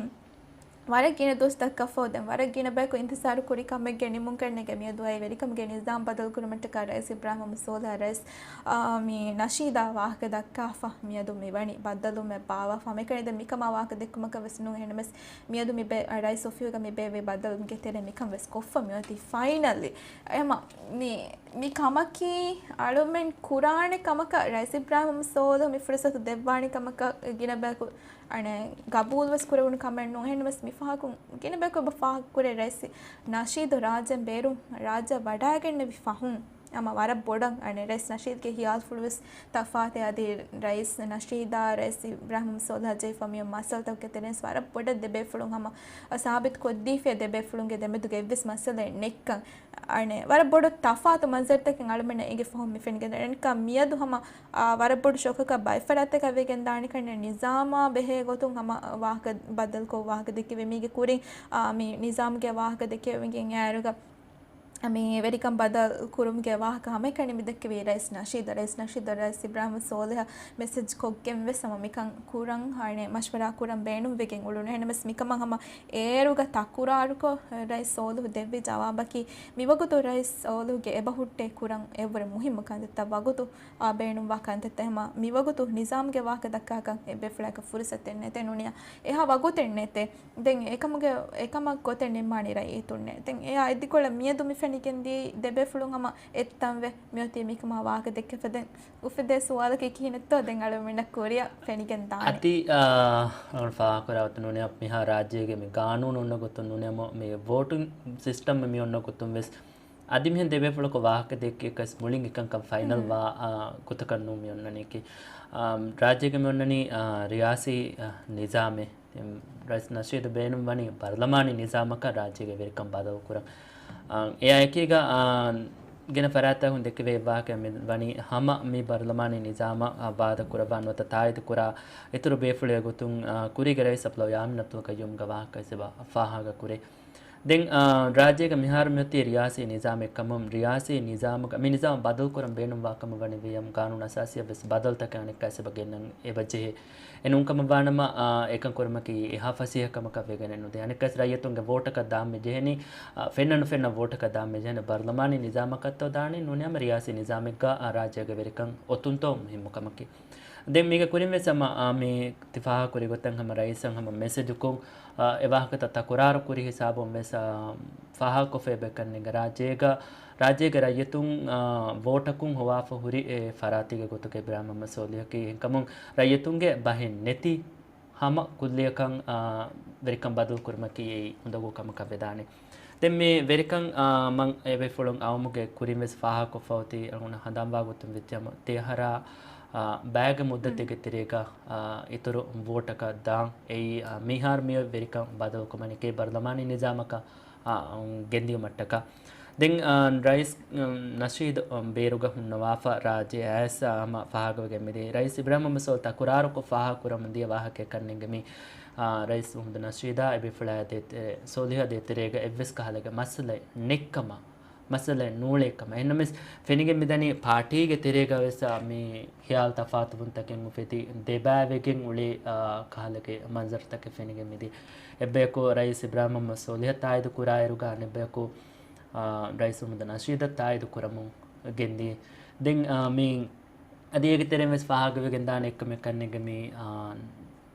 ވަރަށް ގިނަ ދުވަސްތަކަށްފަހު ދެން ވަރަށް ގިނަ ބަޔަކު އިންތިޒާރު ކުރި ކަމެއްގެ ނިމުން ކަންނޭނގެ މިއަދު އައި ވެރިކަމުގެ ނިޒާމް ބަދަލު ކުރުމަށްޓަކާ ރައީސް އިބްރާހިމް ސޯލިހަށް ރައީސް، އާ، މި ނަޝީދާ ވާހަކަ ދައްކާފަ މިއަދު މި ވަނީ ބައްދަލުވުމެއް ބާއްވާފަ. ހަމައެކަނި ދެން މިކަމާ ވާހަކަ ދެއްކުމަކަށް ވެސް ނޫން. އެހެންނަމަވެސް މިއަދު މި ބޭ، ރައީސް އޮފީހުގަ މި ބޭއްވި ބައްދަލުވުމުގެ ތެރޭ މިކަން ވެސް ކޮށްފަ މިއޮތީ ފައިނަލްލީ. އެމަ މި، މި ކަމަކީ އަޅުމެން ކުރާނެ ކަމަކަށް ރައީސް އިބްރާހިމް ސޯލިހަށް މި ފުރުސަތު ދެއްވާނެ ކަމަކަށް ގިނަ ބަޔަކު އަނެ ގަބޫލު ވެސް ކުރެވުނު ކަމެއް ނޫން. އެހެންނަމަވެސް މި ފަހަކުން ގިނަ ބަޔަކު އެބަ ފާހަގަކުރޭ ރައީސް ނަޝީދު ރާއްޖޭން ބޭރުން ރާއްޖެ ވަޑައިގެންނެވި ފަހުން ހަމަ ވަރަށް ބޮޑަށް އަނެ ރައީސް ނަޝީދުގެ ހިޔާލުފުޅު ވެސް ތަފާތެއް. އަދި ރައީސް ނަޝީދާ ރައީސް އިބްރާހިމް ސޯލިހަށް ޖެހިފަ މި މައްސަލަތަކުގެ ތެރެއިން ވަރަށް ބޮޑަށް ދެބޭފުޅުން ހަމަ ސާބިތު ކޮށްދީފި. ދެބޭފުޅުންގެ ދެމެދުގެ އެއްވެސް މައްސަލައެއް ނެތްކަން. އަނެ ވަރަށް ބޮޑު ތަފާތު މަންޒަރުތަކެއް އަޅުމެންނަށް އެނގި ފަހުން މި ފެނިގެން ދާނެ. މިއަދު ހަމަ، އާ، ވަރަށް ބޮޑު ޝޮކަކަށް ބައެއް ފަރާތްތަކަށް ވެގެން ދާނެ ކަންނޭނގެ ނިޒާމާ ބެހޭ ގޮތުން ހަމަ ވާހަކަ ބަދަލުކޮށް ވާހަކަ ދެއްކެވި މީގެ ކުރިން، އާ، މި ނިޒާމްގެ ވާހަކަ ދެއްކެވިގެން އައިރުގަ މި ވެރިކަން ބަދަލު ކުރުމުގެ ވާހަކަ ހަމައެކަނި މި ދެއްކެވީ ރައީސް ނަޝީދަށް، ރައީސް ނަޝީދަށް ރައީސް އިބްރާހިމް ސޯލިހަށް މެސެޖް ކޮށްގެން ވެސް ހަމަ މިކަން ކުރަން އަނެ މަޝްވަރާ ކުރަން ބޭނުންވެގެން އުޅުނު. އެހެންނަމަވެސް މިކަމަށް ހަމަ އޭރުގަ ތަކުރާރުކޮށް ރައީސް ސޯލިހު ދެއްވި ޖަވާބަކީ، މިވަގުތު ރައީސް ސޯލިހުގެ އެބަހުއްޓޭ ކުރަން އެއްވަރު މުހިއްމު ކަންތައްތައް ވަގުތު އާ ބޭނުންވާ ކަންތައްތައް ހަމަ މިވަގުތު ނިޒާމްގެ ވާހަކަ ދައްކާކަށް އެބޭފުޅާއަކަށް ފުރުސަތެއް ނެތޭ ނޫނިޔާ. އެހާ ވަގުތެއް ނެތޭ. ދެން އެކަމުގެ، އެކަމަށް ގޮތެއް ނިންމާނީ ރައްޔިތުންނޭ. ދެން އެއާ އެއްދިކޮޅަށް މިއަދު މި ފެން ފެނިގެން ދިޔައީ ދެބޭފުޅުން ހަމަ އެއްތަންވެ މިއޮތީ މިކަމާ ވާހަކަ ދެއްކެފަދަ. އުފެދޭ ސުވާލަކީ ކިހިނެއްތޯ ދެން އަޅުމެންނަށް ކުރިއަށް ފެނިގެން ދާނެ. އަތި، އާ، އަޅުން ފާހަގަކުރާ ގޮތުން ނޫނީ މިހާ ރާއްޖޭގެ މި ގާނޫނު އޮންނަ ގޮތުން ނޫނީ މި ވޯޓިން ސިސްޓަމް މި އޮންނަ ގޮތުން ވެސް އަދި މިހެން ދެބޭފުޅަކު ވާހަކަ ދެއްކިއެއްކަސް މުޅިން އެކަންކަން ފައިނަލް ވާ، އާ، ގޮތަކަށް ނޫން މި އޮންނަނީކީ. އާ، ރާއްޖޭގެ މި އޮންނަނީ، އާ، ރިޔާސީ، އާ، ނިޒާމެއް. ރައީސް ނަޝީދު ބޭނުން ވަނީ ބަރުލަމާނީ ނިޒާމަކަށް ރާއްޖޭގެ ވެރިކަން ބަދަލު ކުރަން. އާ، އެއާ އެކީގަ، އާ، ގިނަ ފަރާތްތަކުން ދެކެވޭ އެއްވާހަކައެއް މި ވަނީ ހަމަ މި ބަރުލަމާނީ ނިޒާމަށް، އާ، ވާދަ ކުރައްވާ ނުވަތަ ތާއީދު ކުރާ އިތުރު ބޭފުޅެއް ގޮތުން، އާ، ކުރީގެ ރައީސް އަބްދުﷲ ޔާމީން އަބްދުލް ޤައްޔޫމްގެ ވާހަކަ އެބަ ފާހަގަ ކުރޭ. ދެން، އާ، ރާއްޖޭގަ މިހާރު މިއޮތީ ރިޔާސީ ނިޒާމެއް ކަމުން، ރިޔާސީ ނިޒާމުގަ، މި ނިޒާމް ބަދަލުކުރަން ބޭނުންވާ ކަމަށް ވަނީ ވިއްޔަމް ގާނޫނު އަސާސީއަށް ވެސް ބަދަލުތަކެއް އަނެއްކާސް އެބަ ގެންނަން އެބަ ޖެހޭ. އެ ނޫންކަމަށް ވާނަމަ، އާ، އެކަން ކުރުމަކީ އެހާ ފަސޭހަ ކަމަކަށް ވެގެނެއް ނުދޭ. އަނެއްކާސް ރައްޔިތުންގެ ވޯޓަކަށް ދާން މި ޖެހެނީ، އާ، ފެންނަ ނުފެންނަ ވޯޓަކަށް ދާން މި ޖެހެނީ. ބަރުލަމާނީ ނިޒާމަކަށްތޯ ދާނީ ނޫނީ ހަމަ ރިޔާސީ ނިޒާމެއްގަ، އާ، ރާއްޖޭގެ ވެރިކަން އޮތުންތޯ މުހިއްމު ކަމަކީ. ދެން މީގެ ކުރިން ވެސް ހަމަ، އާ، މި ތި ފާހަގަކުރި ގޮތަށް ހަމަ ރައީސަށް ހަމަ މެސެޖުކޮށް، އާ، އެ ވާހަކަތައް ތަކުރާރު ކުރި ހިސާބުން ވެސް، އާ، ފާހަގަކޮށްފަ އެބަ ކަންނޭނގެ ރާއްޖޭގަ، ރާއްޖޭގެ ރައްޔިތުން، އާ، ވޯޓަކުން ހޮވާފަ ހުރި އެ ފަރާތީގެ ގޮތުގަ އިބްރާހިމް މުހައްމަދު ސޯލިހަކީ އެހެންކަމުން ރައްޔިތުންގެ ބަހެއް ނެތި ހަމަ ކުއްލިއަކަށް، އާ، ވެރިކަން ބަދަލު ކުރުމަކީ އެއީ އުނދަގޫ ކަމަކަށް ވެދާނެ. ދެން މި ވެރިކަން، އާ، މަން އެބޭފުޅުން އައުމުގެ ކުރިން ވެސް ފާހަގަކޮށްފަ އޮތީ އަޅުގަނޑަށް ހަނދާންވާ ގޮތުން ވިއްޔަމް ތި އަހަރާ، އާ، ބައިގެ މުއްދަތެއްގެ ތެރޭގަ، އާ، އިތުރު ވޯޓަކަށް ދާން އެއީ، އާ، މިހާރު މިއޮތް ވެރިކަން ބަދަލުކުރުމަކީ ބަރުލަމާނީ ނިޒާމަކަށް، އާ، ގެންދިޔުމަށްޓަކާ. ދެން، އާ، ރައީސް، އު، ނަޝީދު، އު، ބޭރުގަ ހުންނަވާފަ ރާއްޖެ އައިސް، އާ، ހަމަ ފާހަގަވެގެން މިދިޔަ ރައީސް އިބްރާހިމް މުހައްމަދު ސޯލިހު ތަކުރާރުކޮށް ފާހަގަކުރަމުން ދިޔަ ވާހަކައެއް ކަންނޭނގެ މި، އާ، ރައީސް މުހައްމަދު ނަޝީދާ އެބޭފުޅާ ދޭތެރޭ، ސޯލިހާ ދޭތެރޭގަ އެއްވެސް ކަހަލަގެ މައްސަލައެއް ނެއްކަމަށް، މައްސަލައެއް ނޫޅޭކަމަށް. އެހެންނަމަވެސް ފެނިގެން މިދަނީ ޕާޓީގެ ތެރޭގަ ވެސް، އާ، މި ޚިޔާލު ތަފާތުވުންތަކެއް އުފެދި ދެބައިވެގެން އުޅޭ، އާ، ކަހަލަގެ މަންޒަރުތަކެއް ފެނިގެން މިދި. އެއްބަޔަކު ރައީސް އިބްރާހިމް މުހައްމަދު ސޯލިހަށް ތާއީދު ކުރާއިރުގަ އަނެއްބަޔަކު، އާ، ރައީސް މުހައްމަދު ނަޝީދަށް ތާއީދު ކުރަމުން ގެންދިޔަ. ދެން، އާ، މި އަދި އޭގެ ތެރެއިން ވެސް ފާހަގަވެގެން ދާނެ އެއްކަމެއް ކަންނޭނގެ މި، އާ،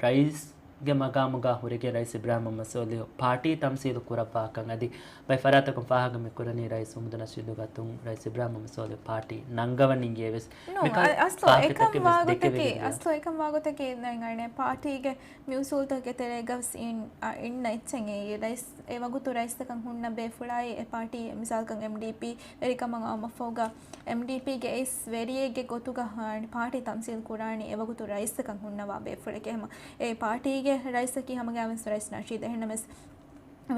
ރައީސްގެ މަގާމުގަ ހުރެގެން ރައީސް އިބްރާހިމް މުހައްމަދު ސޯލިހު ޕާޓީ ތަމްސީލު ކުރައްވާކަން އަދި ބައެއް ފަރާތަކުން ފާހަގަ މިކުރަނީ ރައީސް މުހައްމަދު ނަޝީދުގެ އަތުން ރައީސް އިބްރާހިމް މުހައްމަދު ސޯލިހު ޕާޓީ ނަންގަވަނީ އެވެސް. ނޫން، މިކަން އަ-، އަސްލު އެކަން ފާހަގަތަކެއް ވެސް ވާގޮތަކީ، ދެކެވިގެން ދިޔަ. އަސްލު އެކަން ވާގޮތަކީ ދެން އަނެއް ޕާޓީގެ މި އުސޫލުތަކުގެ ތެރޭގަ ވެސް އިން-، އަ، އިންނަ އެއްޗެއް އެއީ. ރައީސް، އެ ވަގުތު ރައީސްތަކަށް ހުންނަ ބޭފުޅާއި އެ ޕާޓީ މިސާލަކަށް އެމްޑީޕީ ވެރިކަމަށް އައުމަށްފަހުގަ އެމްޑީޕީގެ އެއް ވެރިއެއްގެ ގޮތުގަ، އަ، ޕާޓީ ތަމްސީލް ކުރާނީ އެ ވަގުތު ރައީސްތަކަށް ހުންނަވާ ބޭފުޅެކޭ. ހަމަ އެ ޕާޓީގެ ރައީސަކީ ހަމަގައިމުވެސް ރައީސް ނަޝީދު. އެހެންނަމަވެސް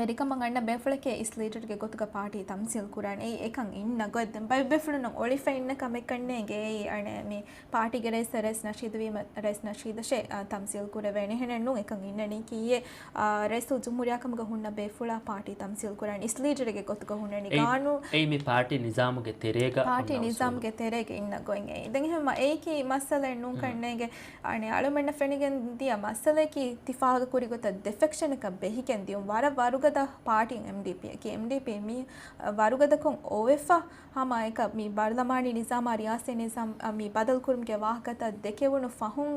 ވެރިކަމަށް އަންނަ ބޭފުޅެކޭ އިސް ލީޑަރގެ ގޮތުގަ ޕާޓީ ތަމްސީލް ކުރާނީ. އެއީ އެކަން އިންނަ ގޮތް. ދެން ބައެއް ބޭފުޅުންނަށް އޮޅިފަ އިންނަ ކަމެއް ކަންނޭނގެ. އެއީ އަނެއް މި ޕާޓީގެ ރައީސް ރައީސް ނަޝީދު ވީމަ ރައީސް ނަޝީދަށޭ، އާ، ތަމްސީލް ކުރެވޭނެ. އެހެނެއް ނޫން އެކަން އިންނަނީ ކީއެއް، އާ، ރައީސުލް ޖުމްހޫރިއްޔާ ކަމުގަ ހުންނަ ބޭފުޅާ ޕާޓީ ތަމްސީލް ކުރާނީ އިސް ލީޑަރެއްގެ ގޮތުގަ ހުންނަނީ. އެއީ، ގާނޫ-، އެއީ މި ޕާޓީ ނިޒާމުގެ ތެރޭގަ ޕާޓީ ހުންނަ އުސޫލު. ނިޒާމުގެ ތެރޭގަ އިންނަ ގޮތް އެއީ. ދެން އެހެން އެއީކީ މައްސަލައެއް ނޫން ކަންނޭނގެ. އަނެއް އަޅުމެންނަށް ފެނިގެން ދިޔަ މައްސަލައަކީ ތި ފާހަގަ ކުރި ގޮތަށް ދެ ފެކްޝަނަކަށް ބެހިގެން ދިޔުން. ވަރަށް ވަރުގަދަ ޕާޓީ އެމްޑީޕީއަކީ. އެމްޑީޕީ މީ ވަރުގަދަކޮށް އޮވެފަ. ހަމައެކަ މި ބަރުލަމާނީ ނިޒާމާ ރިޔާސީ ނިޒާމް، އަ، މި ބަދަލުކުރުމުގެ ވާހަކަތައް ދެކެވުނު ފަހުން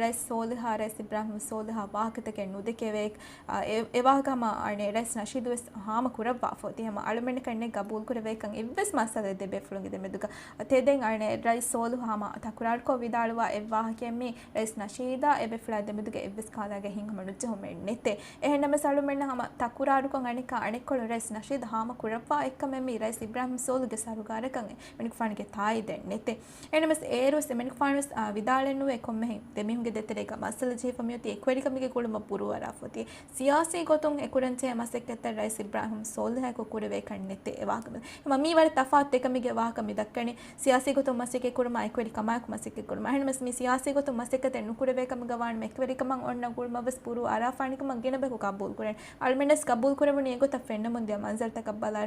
ރައީސް ސޯލިހާ، ރައީސް އިބްރާހިމް ސޯލިހާ ވާހަކަތަކެއް ނުދެކެވޭ. އަ، އެ، އެ ވާހަކަ ހަމަ އަނެއް ރައީސް ނަޝީދު ވެސް ހާމަ ކުރައްވާފަ އޮތީ. ހަމަ އަޅުމެންނަކަށް ގަބޫލު ކުރެވޭކަން އެއްވެސް މައްސަލައެއް ދެ ބޭފުޅުންގެ ދެމެދުގަ ތެދެން އަނެއް ރައީސް ސޯލިހު ހަމަ ތަކުރާރުކޮށް ވިދާޅުވާ އެއް ވާހަކައެއް މީ ރައީސް ނަޝީދާ އެ ބޭފުޅާ ދެމެދުގަ އެއްވެސް ކަހަލަގެ ހިތްހަމަ ނުޖެހުމެއް ނެތޭ. އެހެންނަމަވެސް އަޅުމެންނަށް ހަމަ ތަކުރާރުކޮށް އަނެއްކާ އަނެއްކޮޅު ރައީސް ނަޝީދު ހާމަ ކުރައްވާ އެއްކަމެއް މީ ރައީސް އިބްރާހިމް ސޯލިހުގެ ސަރުކާރަކަށް އެމަނިކުފާނުގެ ތާއީދެއް ނެތޭ. އެހެންނަމަވެސް އޭރުވެސް އެމަނިކުފާނުވެސް، އާ، ވިދާޅެއް ނުވޭ ކޮންމެހެން ދެމީހުންގެ ދޭތެރޭގަ މައްސަލަ ޖެހިފަ މިއޮތީ އެކުވެރިކަމުގެ ގުޅުމަށް ބުރޫއަރާފަ އޮތީ. ސިޔާސީ ގޮތުން އެކުރަންޖެހޭ މަސައްކަތްތައް ރައީސް އިބްރާހިމް ސޯލިހަކު ކުރެވޭކަން ނެތޭ އެ ވާހަކަ. ހަމަ މީ ވަރަށް ތަފާތު އެކަމެއްގެ ވާހަކަ މި ދައްކަނީ. ސިޔާސީ ގޮތުން މަސައްކަތް ކުރުމާ އެކުވެރި ކަމާއެކު މަސައްކަތް ކުރުމާ. އެހެންނަމަވެސް މި ސިޔާސީ ގޮތުން މަސައްކަތެއް ނުކުރެވޭ ކަމުގަ ވާނަމަ އެކުވެރިކަމަށް އޮންނަ ގުޅުމަށް ވެސް ބުރޫ އަރާފާނެ ކަމަށް ގިނަ ބަޔަކު ގަބޫލު ކުރަން. އަޅުމެންނަސް ގަބޫލު ކުރެވުނީ އެގޮތަށް ފެންނަމުން ދިޔަ މަންޒަރުތަކަށް ބަލާ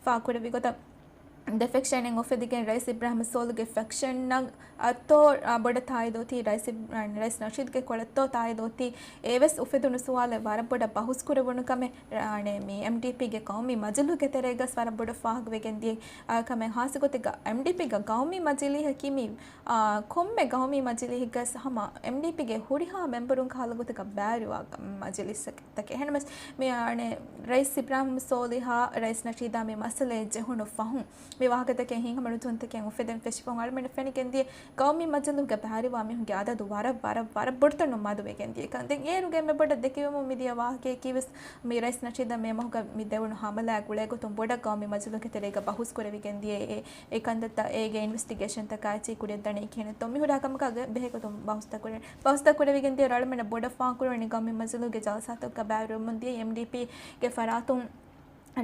ފާ ކުރެއްވި ގޮތަށް. ދެ ފެކްޝަނެއް އުފެދިގެން ރައީސް އިބްރާހިމް ސޯލުގެ ފެކްޝަނަށް އަތޯ ބޮޑަށް ތާއީދު އޮތީ ރައީސް އިބް-، ރައީސް ނަޝީދުގެ ކޮޅަށްތޯ ތާއީދު އޮތީ؟ އެވެސް އުފެދުނު ސުވާލެއް ވަރަށް ބޮޑަށް ބަހުސް ކުރެވުނު ކަމެއް، އަނެ، މި އެމްޑީޕީގެ ޤައުމީ މަޖިލީހުގެ ތެރޭގަސް ވަރަށް ބޮޑަށް ފާހަގަވެގެން ދިޔަ، އާ، ކަމެއް. ހާއްސަގޮތެއްގަ އެމްޑީޕީގެ ޤައުމީ މަޖިލީހަކީ މި، އާ، ކޮންމެ ޤައުމީ މަޖިލީހެއްގަސް ހަމަ އެމްޑީޕީގެ ހުރިހާ މެމްބަރުން ކަހަލަ ގޮތަކަށް ބައިވެރިވާ މަޖިލިސްތަކެއް. އެހެންވެސް މި، އަނެ، ރައީސް އިބްރާހިމް ސޯލިހާ ރައީސް ނަޝީދާ މި މައްސަލައެއް ޖެހުނު ފަހުން، މި ވާހަކަތަކެއް ހިތްހަމަނުޖެހުންތަކެއް އުފެދެން ފެށިފަހުން އަޅުމެންނަށް ފެނިގެންދިޔަ ޤައުމީ މަޖިލީހުގެ ބައިވެރިވާ މީހުންގެ އަދަދު ވަރަށް، ވަރަށް، ވަރަށް ބޮޑުތަނުން މަދުވެގެން ދިޔަ ކަން. ދެން އޭރުގަ އެންމެ ބޮޑަށް ދެކެވެމުން މިދިޔަ ވާހަކަޔަކީވެސް މި ރައީސް ނަޝީދަށް މި މަހުގަ މި ދެވުނު ހަމަލާ ގުޅޭގޮތުން ބޮޑަށް ޤައުމީ މަޖިލީހުގެ ތެރޭގަ ބަހުސް ކުރެވިގެން ދިޔަ އެ، އެ ކަންތައްތައް އޭގެ އިންވެސްޓިގޭޝަންތަކާއެއްޗި ކުރިއަށް ދަނީ ކިހިނެއްތޯ މި ހުރިހާ ކަމަކާ ބެހޭގޮތުން ބަހުސްތައް ކުރެ-، ބަހުސްތައް ކުރެވިގެން ދިޔަ އަޅުމެންނަށް ބޮޑަށް ފާހަގަކުރެވެނީ ޤައުމީ މަޖިލީހުގެ ޖަލްސާތަކަށް ބައިވެރިވަމުން ދިޔަ އެމްޑީޕީގެ ފަރާތުން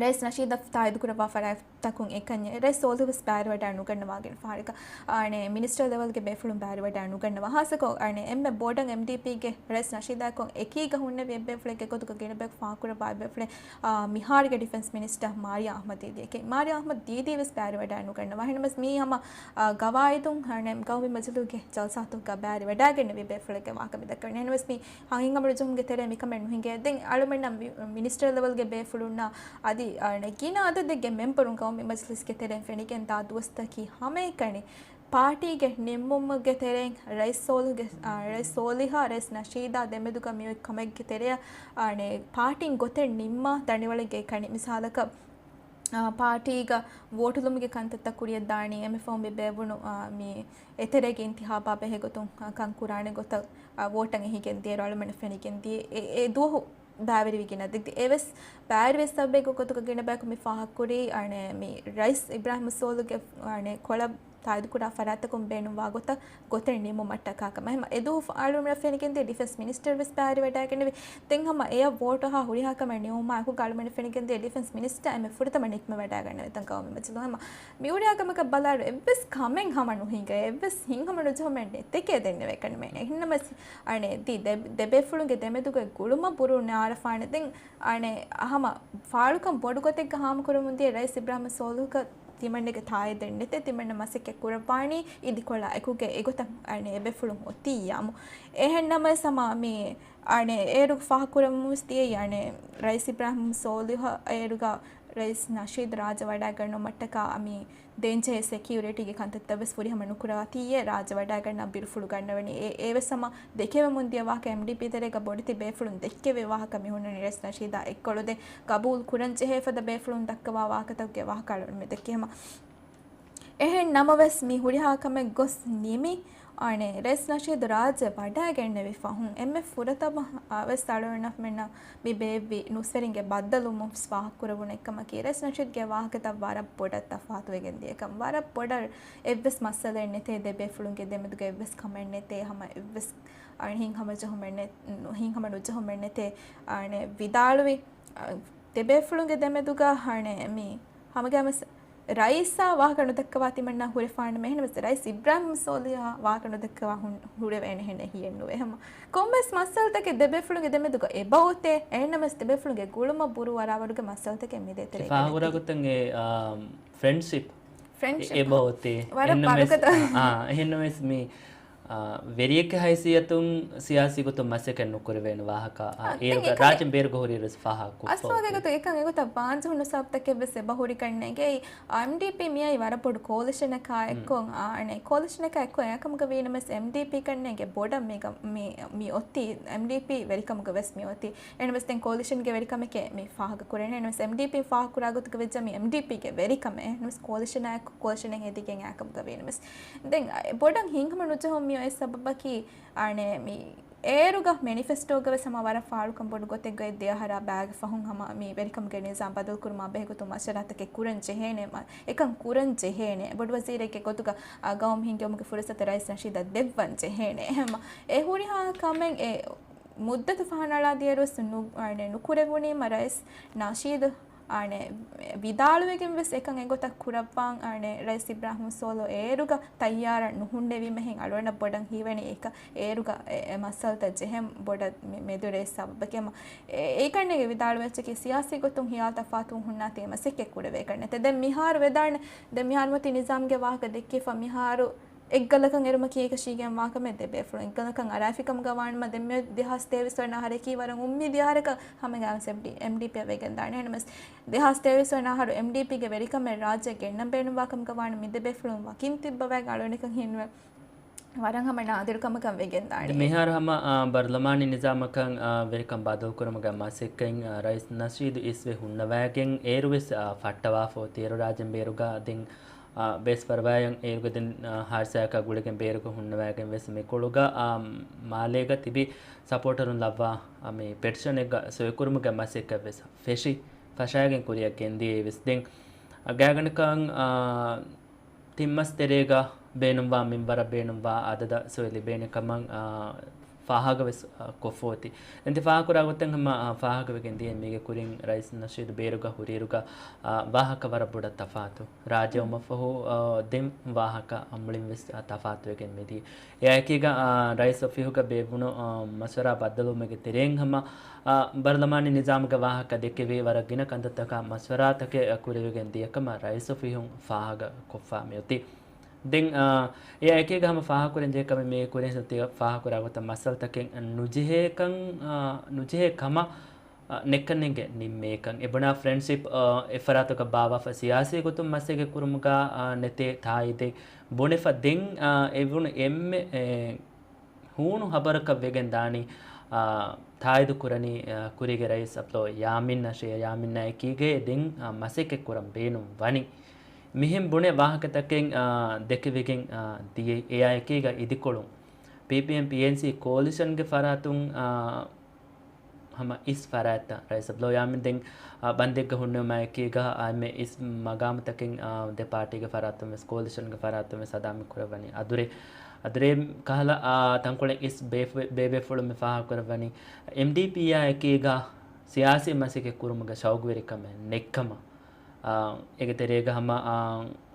ރައީސް ނަޝީދަށް ތާއީދުކުރައްވާ ފަރާތްތަކުން އެކަންޏެއް. ރައީސް ސޯލިހުވެސް ބައިވެރިވަޑައި ނުގަންނަވާ ގިނަ ފަހަރަކަށް، އަނެ، މިނިސްޓަރ ލެވެލްގެ ބޭފުޅުން ބައިވެރިވަޑައި ނުގަންނަވާ. ހާއްސަކޮށް، އަނެ، އެންމެ ބޮޑަށް އެމްޑީޕީގެ ރައީސް ނަޝީދާއެކު އެކީގަ ހުންނެވި އެއްބޭފުޅެއްގެ ގޮތުގަ ގިނަބަޔަކު ފާހަގަކުރައްވާ އެއްބޭފުޅެއް، އާ، މިހާރުގެ ޑިފެންސް މިނިސްޓަރ މާރިޔާ އަޙްމަދު ދީދީ އެކެއް. މާރިޔާ އަޙްމަދު ދީދީވެސް ބައިވެރިވަޑައި ނުގަންނަވާ. އެހެންނަމަވެސް މީ ހަމަ، އާ، ގަވާއިދުން، އަނެ، ޤައުމީ މަޖިލީހުގެ ޖަލްސާތަކުގަ ބައިވެރިވަޑައިގެންނެވި ބޭފުޅެއްގެ ވާހަކަ މި ދައްކަވަނީ. އެހެންނަމަވެސް މި ހިތްހަމަނުޖެހުމުގެ ތެރޭ މިކަމެއް ނުހިނގޭ. ދެން އަޅުމެންނަށް މި-، މިނިސްޓަރ ލެވެލްގެ ބޭފުޅުންނާ އަދި، އަނެ، ގިނަ އަދަދެއްގެ މެމްބަރުން ޤައުމީ މަޖިލިސްގެ ތެރެއިން ފެނިގެން ދާ ދުވަސްތަކީ ހަމައެކަނި ޕާޓީގެ ނިންމުމުގެ ތެރެއިން ރައީސް ސޯލިހުގެ، އާ، ރައީސް ސޯލިހާ ރައީސް ނަޝީދާ ދެމެދުގަ މިއޮތް ކަމެއްގެ ތެރެއަށް، އަނެ، ޕާޓީން ގޮތެއް ނިންމާ ދަނޑިވަޅެއްގެ ކަނި. މިސާލަކަށް، އާ، ޕާޓީގަ ވޯޓުލުމުގެ ކަންތައްތައް ކުރިއަށްދާނީ އެންމެ ފަހުން މި ބޭއްވުނު، އާ، މި އެތެރޭގެ އިންތިހާބާ ބެހޭގޮތުން، އާ، ކަން ކުރާނެ ގޮތަށް، އާ، ވޯޓަށް އެހިގެން ދިޔައިރު އަޅުމެންނަށް ފެނިގެން ދިޔަ އެ، އެ ދުވަހު ބައިވެރިވި ގިނަ ދެ-، އެވެސް ބައިވެރިވި ސަބަބެއްގެ ގޮތުގަ ގިނަ ބަޔަކު މި ފާހަގަކުރީ، އަނެ، މި ރައީސް އިބްރާހިމް ސޯލުގެ، އަނެ، ކޮޅަށް ތާއީދުކުރާ ފަރާތްތަކުން ބޭނުންވާ ގޮތަށް ގޮތެއް ނިމުމަށްޓަކާ ކަމަށް. އެހެން އެދުވަހު އަޅުމެންނަށް ފެނިގެންދިޔަ ޑިފެންސް މިނިސްޓަރ ވެސް ބައިވެރިވަޑައިގެންނެވި. ދެން ހަމަ އެޔަށް ވޯޓުހާ ހުރިހާ ކަމެއް ނިމުމާއެކުގަ އަޅުމެންނަށް ފެނިގެންދިޔަ ޑިފެންސް މިނިސްޓަރ އެންމެ ފުރަތަމަ ނިކުމެވަޑައިގަންނެވި ތަން ޤައުމީ މަޖިލީހު. ހަމަ މި ހުރިހާ ކަމަކަށް ބަލާއިރު އެއްވެސް ކަމެއް ހަމަ ނުހިނގޭ، އެއްވެސް ހިތްހަމަނުޖެހުމެއް ނެތެކޭ ދެންނެވި ކަންމެ. އެހެންނަމަވެސް، އަނެ، ދި-، ދެ-، ދެބޭފުޅުންގެ ދެމެދުގެ ގުޅުމަށް ބުރޫ ނާރަފާނެ. ދެން، އަނެ، ހަމަ ފާޅުކަން ބޮޑު ގޮތެއްގަ ހާމަކުރަމުން ދިޔަ ރައީސް އިބްރާހިމް ސޯލިހުގަ ތިމަންނަގެ ތާއީދެއް ނެތޭ، ތިމަންނަ މަސައްކަތް ކުރައްވާނީ އިދިކޮޅާ އެކުގެ އެގޮތަށް، އަނެ، އެބޭފުޅުން އޮތިއްޔާމު. އެހެންނަމަވެސް ހަމަ މި، އަނެ، އޭރު ފާހަގަކުރަމުން ވެސް ދިޔައީ، އަނެ، ރައީސް އިބްރާހިމް ސޯލިހު އޭރުގަ ރައީސް ނަޝީދު ރާއްޖެ ވަޑައިގަންނަވުމަށްޓަކާ މި ދޭންޖެހޭ ސެކިއުރިޓީގެ ކަންތައްތައް ވެސް ފުރިހަމަ ނުކުރައްވާތީއޭ ރާއްޖެ ވަޑައިގަންނަ ބިރުފުޅު ގަންނަވަނީ. އެ، އެވެސް ހަމަ ދެކެވެމުން ދިޔަ ވާހަކަ އެމްޑީޕީ ތެރޭގަ ބޮޑެތި ބޭފުޅުން ދެއްކެވި ވާހަކަ މި ހުންނަނީ ރައީސް ނަޝީދާ އެއްކޮޅު ދެން ގަބޫލު ކުރަން ޖެހޭ ފަދަ ބޭފުޅުން ދައްކަވާ ވާހަކަތަކުގެ ވާހަކަ އަޅުގަނޑު މި ދެއްކީ ހަމަ. އެހެން ނަމަވެސް މި ހުރިހާ ކަމެއް ގޮސް ނިމި، އަނެ، ރައީސް ނަޝީދު ރާއްޖެ ވަޑައިގެންނެވި ފަހުން އެންމެ ފުރަތަމަ، އަ، ވެސް އަޅުގަނޑުމެންނަށް މި ބޭއްވި ނުސްވެރިންގެ ބައްދަލުވުމުން ވެސް ފާހަގަކުރެވުނު އެއްކަމަކީ، ރައީސް ނަޝީދުގެ ވާހަކަތައް ވަރަށް ބޮޑަށް ތަފާތުވެގެން ދިޔަކަން. ވަރަށް ބޮޑަށް އެއްވެސް މައްސަލައެއް ނެތޭ، ދެ ބޭފުޅުންގެ ދެމެދުގަ އެއްވެސް ކަމެއް ނެތޭ، ހަމަ އެއްވެސް، އަނެ، ހިތްހަމަޖެހުމެއް ނެ-، ހިތްހަމަނުޖެހުމެއް ނެތޭ، އަނެ، ވިދާޅުވި، އަ، ދެ ބޭފުޅުންގެ ދެމެދުގަ، އަނެ، މި ހަމަގައިމުވެސް ރައީސާ ވާހަކަ ނުދައްކަވާ ތިމަންނަ ހުރެފާނަމޭ. އެހެންނަމަވެސް ރައީސް އިބްރާހިމް ސޯލިހާ ވާހަކަ ނުދައްކަވާ ހުން-، ހުރެވޭނެހެނެއް ހިއެއްނުވޭ. ހަމަ ކޮންމެސް މައްސަލަތަކެއް ދެ ބޭފުޅުންގެ ދެމެދުގަ އެބައޮތޭ. އެހެންނަމަވެސް ދެ ބޭފުޅުންގެ ގުޅުމަށް ބުރޫ ވަރާވަރުގެ މައްސަލަތަކެއް މި ދޭތެރޭގަ ފާހަގަކުރާ ގޮތަށް އެ، އާ، ފްރެންޑްޝިޕް ފްރެންޑްޝިޕް. އެބައޮތޭ. ވަރަށް އެހެންނަމަވެސް، ބަރުގަދަ. އާ، އެހެންނަމަވެސް މި، އާ، ވެރިއެއްގެ ހައިސިއްޔަތުން ސިޔާސީ ގޮތުން މަސައްކަތް ނުކުރެވޭނެ ވާހަކަ، އާ، އާ، ދެން އޭރުގަ އެކަން ރާއްޖޭން ބޭރުގަ ހުރިއިރުވެސް ފާހަގަކޮށްފަ އަސްލު އޮތީ. އެގޮތަށް އެކަން އެގޮތަށް ވާންޖެހުނު ސަބަބުތަކެއްވެސް އެބަ ހުރިކަންނޭނގެ. އެމްޑީޕީ މިއައީ ވަރަށް ބޮޑު ކޯލިޝަނަކާ އެއްކޮށް، އާ، އަނެ، ކޯލިޝަނަކާ އެއްކޮށް އެކަމުގަ ވީނަމަވެސް އެމްޑީޕީ ކަންނޭނގެ ބޮޑަށް މި، މި، މި އޮތީ، އެމްޑީޕީ ވެރިކަމުގަ ވެސް މި އޮތީ. އެނަމަސް ދެން ކޯލިޝަންގެ ވެރިކަމެކޭ މި ފާހަގަ ކުރޭނެ. އެނަމަސް އެމްޑީޕީ ފާހަގަ ކުރާ ގޮތުގަ ވެއްޖާ މި އެމްޑީޕީގެ ވެރިކަމެއް. އެނަމަސް ކޯލިޝަނާ އެއްކޮށް ކޯލިޝަނެއް ހެދިގެން އާކަމުގަ ވީނަމަސް. ދެން އެ ބޮޑަށް ހިތްހަމަ ނުޖެހުން މި އޮތް ސަބަބަކީ، އަނެ، މި އޭރުގަ މެނިފެސްޓޯގަ ވެސް ހަމަ ވަރަށް ފާޅުކަން ބޮޑު ގޮތެއްގައި ދެ އަހަރާ ބާގެ ފަހުން ހަމަ މި ވެރިކަމުގެ ނިޒާމް ބަދަލު ކުރުމާ ބެހޭ ގޮތުން މަޝްވަރާތަކެއް ކުރަން ޖެހޭނެ، މަ-، އެކަން ކުރަން ޖެހޭނެ. ބޮޑު ވަޒީރެއްގެ ގޮތުގަ، އާ، ގައުމު ހިންގެވުމުގެ ފުރުސަތު ރައީސް ނަޝީދަށް ދެއްވަން ޖެހޭނެ. އެހެން އެ ހުރިހާ ކަމެއް އެ މުއްދަތު ފަހަނައަޅާ ދިޔައިރުވެސް ނު-، އަނެ، ނުކުރެވުނީމަ ރައީސް ނަޝީދު އާނެ، ވިދާޅުވެގެން ވެސް އެކަން އެގޮތަށް ކުރައްވާން، އާނެ، ރައީސް އިބްރާހިމް ސޯލޯ އޭރުގަ ތައްޔާރަށް ނުހުންނެވީމަ ހެން އަޅުގަނޑަށް ބޮޑަށް ހީވަނީ އެކަ، އޭރުގަ އެ، އެ މައްސަލަތައް ޖެހެން ބޮޑަށް މެ، މެދު ރައީސް ސަބަބަކީ އެ، އެކަންނޭގެ ވިދާޅުވެއްޗަކީ ސިޔާސީ ގޮތުން ހިޔާލު ތަފާތު ހުންނާތީ މަސައްކަތް ކުރެވޭ ކަންނެތެ. ދެން މިހާރު ވެދާނެ، ދެން މިހާރު މަތީ ނިޒާމްގެ ވާހަކަ ދެއްކިފަ މިހާރު އެއްގަލަކަށް އެރުމަކީ އެކަށީގެން ވާކަމެއް ދެބޭފުޅުން އެއްގަލަކަށް އަރާފިކަމުގަ ވާނަމަ، ދެންމެ ދެހާސް ތޭވީސް ވަނަ އަހަރަކީ ވަރަށް އުއްމީދީ އަހަރަކަށް ހަމަގާމިސް އެމްޑީ، އެމްޑީޕީއަށް ވެގެން ދާނެ. އެހެންނަމަސް ދެހާސް ތޭވީސް ވަނަ އަހަރު އެމްޑީޕީގެ ވެރިކަމެއް ރާއްޖެ ގެންނަން ބޭނުންވާކަމުގަ ވާނަމަ، މި ދެބޭފުޅުން ވަކިން ތިއްބަވައިގެ އަޅުގަނޑަކަށް ހީނުވެ ވަރަށް ހަމަ ނާދިރު ކަމަކަށް ވެގެން ދާނެ. މިހާރު ހަމަ، އާ، ބަރުލަމާނީ ނިޒާމަކަށް، އާ، ވެރިކަން ބަދަލުކުރުމުގެ މަސައްކަތް، އާ، ރައީސް ނަޝީދު އިސްވެ ހުންނަވައިގެން އޭރުވެސް، އާ، ފައްޓަވާފަ އޮތީ. އޭރު ރާއްޖޭން ބޭރުގަ ދެން އާ، ބޭސް ފަރުވާއަށް އޭރުގެ ދެން، އާ، ހާދިސާއަކާ ގުޅިގެން ބޭރުގަ ހުންނަވައިގެން ވެސް މިކޮޅުގަ، އާ، މާލޭގަ ތިބި ސަޕޯޓަރުން ލައްވާ، އާ، މި ޕެޓިޝަނެއްގަ ސޮއިކުރުމުގެ މަސައްކަތް ވެސް ފެށި ފަށާގެން ކުރިއަށް ގެންދިޔައީ ވެސް. ދެން، އާ، ގާތްގަނޑަކަށް، އާ، ތިން މަސް ތެރޭގަ ބޭނުންވާ މިންވަރަށް ބޭނުންވާ އަދަދަށް ސޮއި ލިބޭނެ ކަމަށް، އާ، ފާހަގަވެސް، އާ، ކޮށްފަ އޮތީ. ދެން ތި ފާހަގަކުރާ ގޮތެއް ހަމަ، އާ، ފާހަގަވެގެން ދިޔަ މީގެ ކުރިން ރައީސް ނަޝީދު ބޭރުގަ ހުރިއިރުގަ، އާ، ވާހަކަ ވަރަށް ބޮޑަށް ތަފާތު. ރާއްޖެ އުމަށްފަހު، އާ، ދެން ވާހަކަ މުޅިން ވެސް، އާ، ތަފާތުވެގެން މިދިޔަ. އެއާއެކީގަ، އާ، ރައީސް އޮފީހުގަ ބޭއްވުނު، އާ، މަޝްވަރާ ބައްދަލުވުމުގެ ތެރެއިން ހަމަ، އާ، ބަރުލަމާނީ ނިޒާމުގެ ވާހަކަ ދެއްކެވި ވަރަށް ގިނަ ކަންތައްތަކާ މަޝްވަރާތަކެއް ކުރެވިގެން ދިޔަ ކަމަށް ރައީސް އޮފީހުން ފާހަގަ ކޮށްފާ މިއޮތީ. ދެން، އާ، އެއާ އެކީގަ ހަމަ ފާހަގަކުރަން ޖެހޭ ކަމެއް މި ކުރިން ފާހަގަކުރާ ގޮތަށް މައްސަލަތަކެއް ނުޖެހޭކަން، އާ، ނުޖެހޭ ކަމަށް، އާ، ނެއްކަންނޭނގެ ނިންމޭކަން. އެ ބުނާ ފްރެންޑްޝިޕް، އާ، އެއްފަރާތަކަށް ބާއްވާފަ ސިޔާސީ ގޮތުން މަސައްކަތް ކުރުމުގަ، އާ، ނެތޭ ތާއީދެއް ބުނެފަ ދެން، އާ، އެ ބުނު އެންމެ، އެ، ހޫނު ހަބަރަކަށް ވެގެން ދާނީ، އާ، ތާއީދު ކުރަނީ، އާ، ކުރީގެ ރައީސް އަބްދުﷲ ޔާމީން ނަށޭ. ޔާމީން ނައިކީގެ ދެން، އާ، މަސައްކަތް ކުރަން ބޭނުން ވަނީ. މިހެން ބުނެ ވާހަކަތަކެއް، އާ، ދެކެވިގެން، އާ، ދިޔައީ. އެއާ އެކީގަ އިދިކޮޅުން ޕީޕީއެމް ޕީއެންސީ ކޯލިޝަންގެ ފަރާތުން، އާ، ހަމަ އިސް ފަރާތްތައް ރައީސް އަބްދުﷲ ޔާމީން ދެން، އާ، ބަންދެއްގަ ހުންނެވުމާއެކީގަ، އާ، އެންމެ އިސް މަގާމުތަކެއް، އާ، ދެ ޕާޓީގެ ފަރާތުން ވެސް، ކޯލިޝަންގެ ފަރާތުން ވެސް ހަދާ މި ކުރައްވަނީ. އަދުރޭ، އަދުރޭ ކަހަލަ، އާ، ތަންކޮޅެއް އިސް ބޭފު-، ބޭބޭފުޅުން މި ފާހަގަކުރައްވަނީ. އެމްޑީޕީއާ އެކީގަ ސިޔާސީ މަސައްކަތް ކުރުމުގެ ޝައުގުވެރިކަމެއް ނެއްކަމަށް. އާ، އޭގެ ތެރޭގަ ހަމަ، އާ،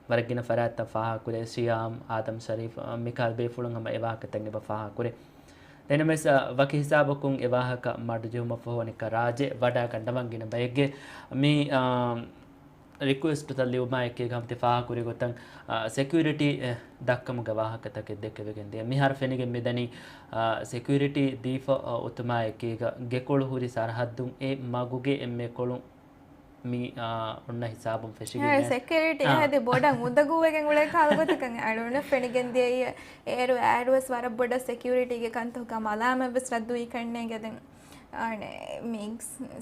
ވަރަށް ގިނަ ފަރާތްތައް ފާހަގަކުރޭ، ޝިޔާމް، އާދަމް ޝަރީފް، އާ، މިކަހަލަ ބޭފުޅުން ހަމަ އެ ވާހަކަތައް އެބަ ފާހަގަކުރޭ. ދެންނަމަވެސް، އާ، ވަކި ހިސާބަކުން އެ ވާހަކަ މަޑުޖެހުމަށްފަހު އަނެއްކާ ރާއްޖެ ވަޑައިގަންނަވަން ގިނަ ބައެއްގެ މި، އާ، ރިކުއެސްޓުތައް ލިޔުމާ އެކީގަ ހަމަ ތި ފާހަގަކުރި ގޮތަށް، އާ، ސެކިއުރިޓީ، އެ، ދައްކަމުގެ ވާހަކަތަކެއް ދެކެވިގެން ދިޔަ. މިހާރު ފެނިގެން މިދަނީ، އާ، ސެކިއުރިޓީ ދީފަ، އާ، އޮތުމާ އެކީގަ ގެކޮޅު ހުރި ސަރަހައްދުން އެ މަގުގެ އެންމެ ކޮޅުން މި، އާ، އޮންނަ ހިސާބުން ފެށިގެން ހެ، އެ، ސެކިއުރިޓީ އާ. ހެދި ބޮޑަށް އުނދަގޫވެގެން އުޅޭ ކަހަލަ ގޮތަކަށް އަޅުގަނޑަށް ފެނިގެން ދިޔައީ. އޭރު އޭރުވެސް ވަރަށް ބޮޑަށް ސެކިއުރިޓީގެ ކަންތަކުގަ މަލާމަތް ވެސް ރައްދުވީ ކަންނޭނގެ ދެން. އާނެ، މި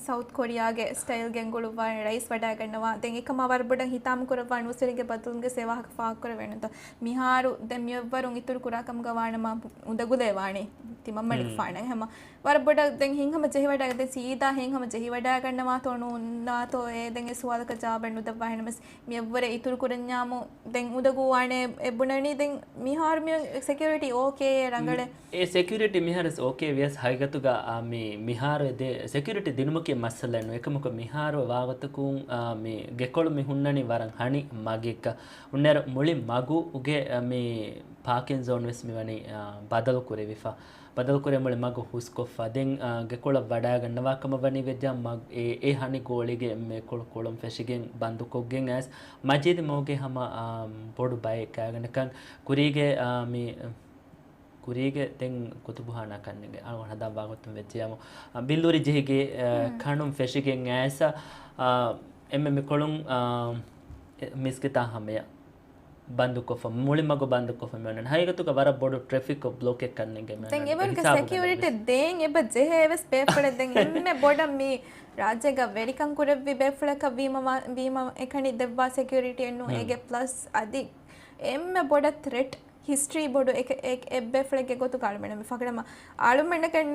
ސައުތް ކޮރިއާގެ ސްޓައިލް ގެންގުޅުއްވާނެ ރައީސް ވަޑައިގަންނަވާ. ދެން އެކަމާ ވަރަށް ބޮޑަށް ހިތާމަ ކުރައްވާ ނުސްވެރިންގެ ބައްދަލުގެ ސޭ ވާހަކަ ފާހަގަކުރެވޭނެތޯ. މިހާރު ދެން މިއަށްވަރުން އިތުރު ކުރާ ކަމުގަ ވާނަމަ އުނދަގުލޭ ވާނީ ތިމަންމަނިކުފާނަށް. ހަމަ ވަރަށް ބޮޑަށް ދެން ހިތްހަމަ ޖެހިވަޑައި، ދެން ސީދާ ހިތްހަމަ ޖެހިވަޑައިގަންނަވާތޯ ނޫންނާތޯ އޭ ދެން އެ ސުވާލަކަށް ޖަވާބެއް ނުދެއްވާ. ހެނަމެސް މިއަށްވުރެ އިތުރު ކުރަންޏާމު ދެން އުނދަގޫ ވާނެ އެ ބުނަނީ. ދެން މިހާރު މި ސެކިއުރިޓީ އޯކޭ ރަނގަޅެއް. އެ ސެކިއުރިޓީ މިހާރު އޯކޭ ވިޔަސް ހަގީގަތުގަ، އާ، މި މިހާރު އެ ދޭ ސެކިއުރިޓީ ދިނުމަކީ މައްސަލައެއް ނޫން. އެކަމަކު މިހާރު ވާގޮތަކުން، އާ، މި ގެކޮޅު މި ހުންނަނީ ވަރަށް ހަނި މަގެއްގަ. ހުންނައިރު މުޅި މަގުގެ، އާ، މި ޕާކިން ޒޯން ވެސް މިވަނީ، އާ، ބަދަލު ކުރެވިފަ. ބަދަލުކުރެ މުޅި މަގު ހުސްކޮށްފަ. ދެން، އާ، ގެކޮޅަށް ވަޑައިގަންނަވާ ކަމަށް ވަނީ ވެއްޖާ މަގް-، އެ، އެ ހަނި ގޯޅީގެ އެންމެ ކޮޅު ކޮޅުން ފެށިގެން ބަންދުކޮށްގެން އައިސް މަޖީދު މަގުގެ ހަމަ، އާ، ބޮޑު ބައެއް ކާގަނޑަކަން ކުރީގެ، އާ، މި، ކުރީގެ ދެން ކުތުބުޚާނާ ކަންނޭނގެ އަޅުގަނޑު ހަދާ ވާގޮތުން ވެއްޖެޔާމު، އާ، ބިއްލޫރި ޖެހިގެ، އާ، ހުން. ކަނުން ފެށިގެން އައިސް، އާ، އެންމެ މިކޮޅުން، އާ، އެ، މިސްކިތާ ހަމަޔަށް ބަންދުކޮށްފަ، މުޅި މަގު ބަންދުކޮށްފަ މިއޮންނަން. ހަގީގަތުގަ ވަރަށް ބޮޑު ޓްރެފިކް ބްލޮކެއް ކަންނޭނގެ މިއޮންނަން. ދެން އެވަރުގެ ހިސާބުގަ ސެކިއުރިޓީ ނަމަވެސް. ދޭން އެބަ ޖެހޭ ވެސް ބޭފުޅެއް. ދެން އެންމެ ބޮޑަށް މި ރާއްޖޭގަ ވެރިކަން ކުރެއްވި ބޭފުޅަކަށް ވީމަ، ވީމަ އެކަނި ދެއްވާ ސެކިއުރިޓީއެއް ނޫން. ހުން. އޭގެ ޕްލަސް އަދި އެންމެ ބޮޑަށް ތްރެޓް ހިސްޓްރީ ބޮޑު އެކ-، އެ-، އެއްބޭފުޅެއްގެ ގޮތުގަ އަޅުމެން މި ފަކަރަމަ އަޅުމެންނަކަށް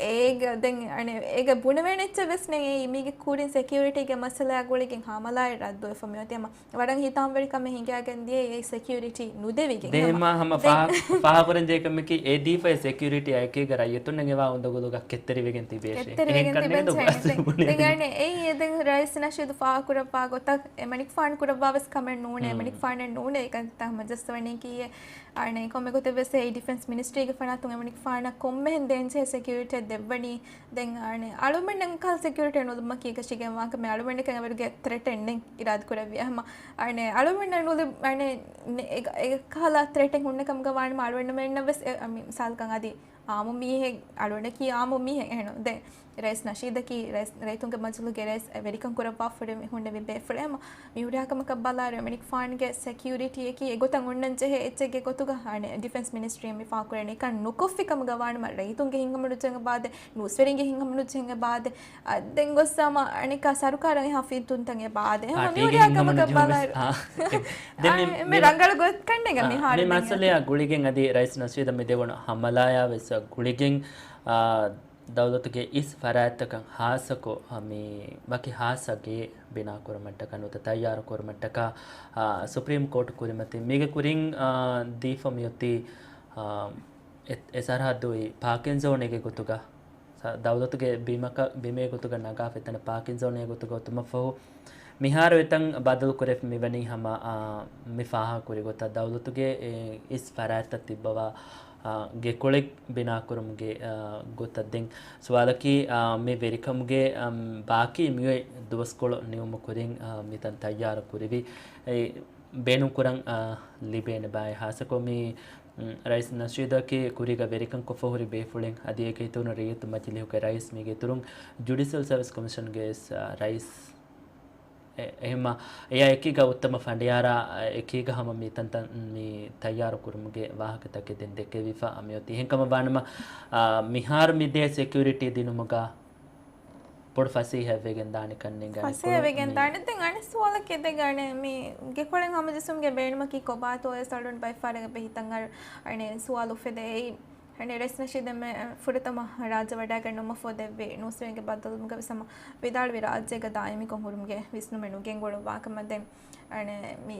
އޭގަ ދެން އަނެ އޭގަ ބުނެވޭނެ އެއްޗެއް ވެސް ނެތް. މީގެ ކުރިން ސެކިއުރިޓީގެ މައްސަލައާ ގުޅިގެން ހަމަލާއެއް ރައްދުވެފަ މިއޮތީ ހަމަ ވަރަށް ހިތާމަވެރިކަމެއް ހިނގާގެން ދިޔަ އެ ސެކިއުރިޓީ ނުދެވިގެން ދެ ހަމަ. ހަމަ ފާ-، ފާހަގަކުރަން ޖެހޭ ކަމަކީ އެ ދީފައި ސެކިއުރިޓީ އެކީގަ ރައްޔިތުންނަށް އެވާ އުނދަގުލުގަ ކެތްތެރިވެގެން ތިބޭށޭ. ކެތްތެރިވެގެން ތިބެން ދެން އޭ ދެން އަނެ އެއީ ދެން ރައީސް ނަޝީދު ފާހަގަކުރައްވާ ގޮތަށް އެމަނިކުފާނު ކުރައްވާ ވެސް ކަމެއް ނޫނޭ. އެމަނިކުފާނެއް ނޫނޭ ކަންތައް ހަމަ ޖައްސަވަނީކީއެއް. އަނެ ކޮންމެ ގޮތެއް ވެސް އެ ޑިފެންސް މިނިސްޓްރީގެ ފަނާތުން އެމަނިކުފާނަށް ކޮންމެހެން ދޭންޖެހޭ ސެކިއުރިޓީއެއް ދެއްވަނީ. ދެން އަނެ އަޅުމެންނަށް ކަހަލަ ސެކިއުރިޓީ ނުލުމަކީ އެކަށީގެން ވާކަމެއް އަޅުމެންނަކަށް އެވަރުގެ ތްރެޓެއް ނެތް އިރާދަކުރެއްވި ހަމަ. އަނެ އަޅުމެންނަށް ނުލި އަނެ އެ-، އެ-، އެކަހަލަ ތްރެޓެއް ހުންނަ ކަމުގަ ވާނަމަ އަޅުމެންނަށް ވެސް އެ-، މި މިސާލަކަށް އަދި އާއްމު މީހެއް، އަޅުގަނޑަކީ އާއްމު މީހެއް އެހެން. ދެން ރައީސް ނަޝީދަކީ ރައީސް، ރައްޔިތުންގެ މަޖިލުގެ ރައީސް ވެރިކަން ކުރައްވާފަ ހުރި މި ހުންނެވި ބޭފުޅެއް. މި ހުރިހާ ކަމަކަށް ބަލާއިރު އެމަނިކުފާނުގެ ސެކިއުރިޓީއަކީ އެގޮތަށް އޮންނަން ޖެހޭ އެއްޗެއްގެ ގޮތުގަ އަނެ ޑިފެންސް މިނިސްޓްރީން މި ފާހަގަކުރަނީ. އެކަން ނުކޮށްފި ކަމުގަ ވާނަމަ ރައްޔިތުންގެ ހިތްހަމަނުޖެހޭ ބާދެ، ނޫސްވެރިންގެ ހިތްހަމަނުޖެހޭ ބާދެ، އަ، ދެން ގޮއްސަމަ އަނެއްކާ ސަރުކާރަށް އެހާ ފިންތުންތައް އެ ބާދެ. އާ، ހަމަ މި ހުރިހާ ކަމަކަށް ބަލާއިރު. އާ، ދެން އާ، މި، އެންމެ މި ރަނގަޅު ގޮތް ކަންނޭނގެ އާ، މި މިހާރު ދެން މައްސަލަޔާ ގުޅިގެން އަދި ރައީސް ނަޝީދަށް މި ދެވުނު ހަމަލާޔާ ވެސް ގުޅިގެން، އާ، ދައުލަތުގެ އިސް ފަރާތްތަކަށް ހާއްސަކޮށް، އާ، މި ވަކި ހާއްސަ ގެ ބިނާކުރުމަށްޓަކާ ނުވަތަ ތައްޔާރު ކުރުމަށްޓަކާ، އާ، ސުޕްރީމް ކޯޓު ކުރިމަތިން މީގެ ކުރިން، އާ، ދީފަ މިއޮތީ، އާ، އެ، އެ ސަރަހައްދު އޮތް ޕާކިން ޒޯނެއްގެ ގޮތުގަ. ސަ-، ދައުލަތުގެ ބިމަކަށް، ބިމޭ ގޮތުގަ ނަގާފަ އެތަނަށް ޕާކިން ޒޯނޭ ގޮތުގަ އޮތުމަށްފަހު، މިހާރު އެތަން ބަދަލު ކުރެފަ މިވަނީ ހަމަ، އާ، މި ފާހަގަކުރި ގޮތަށް ދައުލަތުގެ އެ އިސް ފަރާތްތައް ތިއްބަވާ، އާ، ގެކޮޅެއް ބިނާކުރުމުގެ، އާ، ގޮތަށް. ދެން ސުވާލަކީ، އާ، މި ވެރިކަމުގެ، އަމް، ބާކީ މިއޮތް ދުވަސްކޮޅު ނިމުމުގެ ކުރިން، އާ، މިތަން ތައްޔާރު ކުރެވި، އެ، ބޭނުންކުރަން، އާ، ލިބޭނެ ބާއޭ. ހާއްސަކޮށް މި، އުން، ރައީސް ނަޝީދަކީ ކުރީގަ ވެރިކަން ކޮށްފަ ހުރި ބޭފުޅެއް. އަދި އޭގެ އިތުރުން ރައްޔިތު މަޖިލީހުގެ ރައީސް، މީގެ އިތުރުން ޖުޑިޝަލް ސަރވިސް ކޮމިޝަންގެ ވެސް، އާ، ރައީސް. އެ-، އެހެންމަ އެޔާ އެކީގަ އުއްތަމަ ފަނޑިޔާރާ އެކީގަ ހަމަ މި ތަންތަން މި ތައްޔާރު ކުރުމުގެ ވާހަކަތަކެއް ދެން ދެކެވިފަ މިއޮތީ. އެހެންކަމަށް ވާނަމަ، އާ، މިހާރު މި ދޭ ސެކިއުރިޓީ ދިނުމުގަ ބޮޑު ފަސޭހައެއް ވެގެން ދާނެ ކަންނޭނގެ އަނެއްކޮޅު ފަސޭހަ ވެގެން މި ދާނެ. ދެން އަނެއް ސުވާލަކީ ދެން އަނެއް މި ގެކޮޅެއް ހަމަޖެއްސުމުގެ ބޭނުމަކީ ކޮބާތޯ އެ ސަޅުން ބައެއްފަހަރަށް އެބަ ހިތަށް އަރު އަނެއް ސުވާލު އުފެދޭ. އެއީ އަނެއް ރައީސް ނަޝީދު އެންމެ ފުރަތަމަ ރާއްޖެ ވަޑައިގަންނަވުމަށްފަހު ދެއްވި ނޫސްވެރިންގެ ބައްދަލުވުމުގަ ވެސް ހަމަ ވިދާޅުވި ރާއްޖޭގަ ދާއިމީކޮށް ހުރުމުގެ ވިސްނުމެއް ނުގެންގުޅުއްވާ ކަމަށް. ދެން އަނެއް މި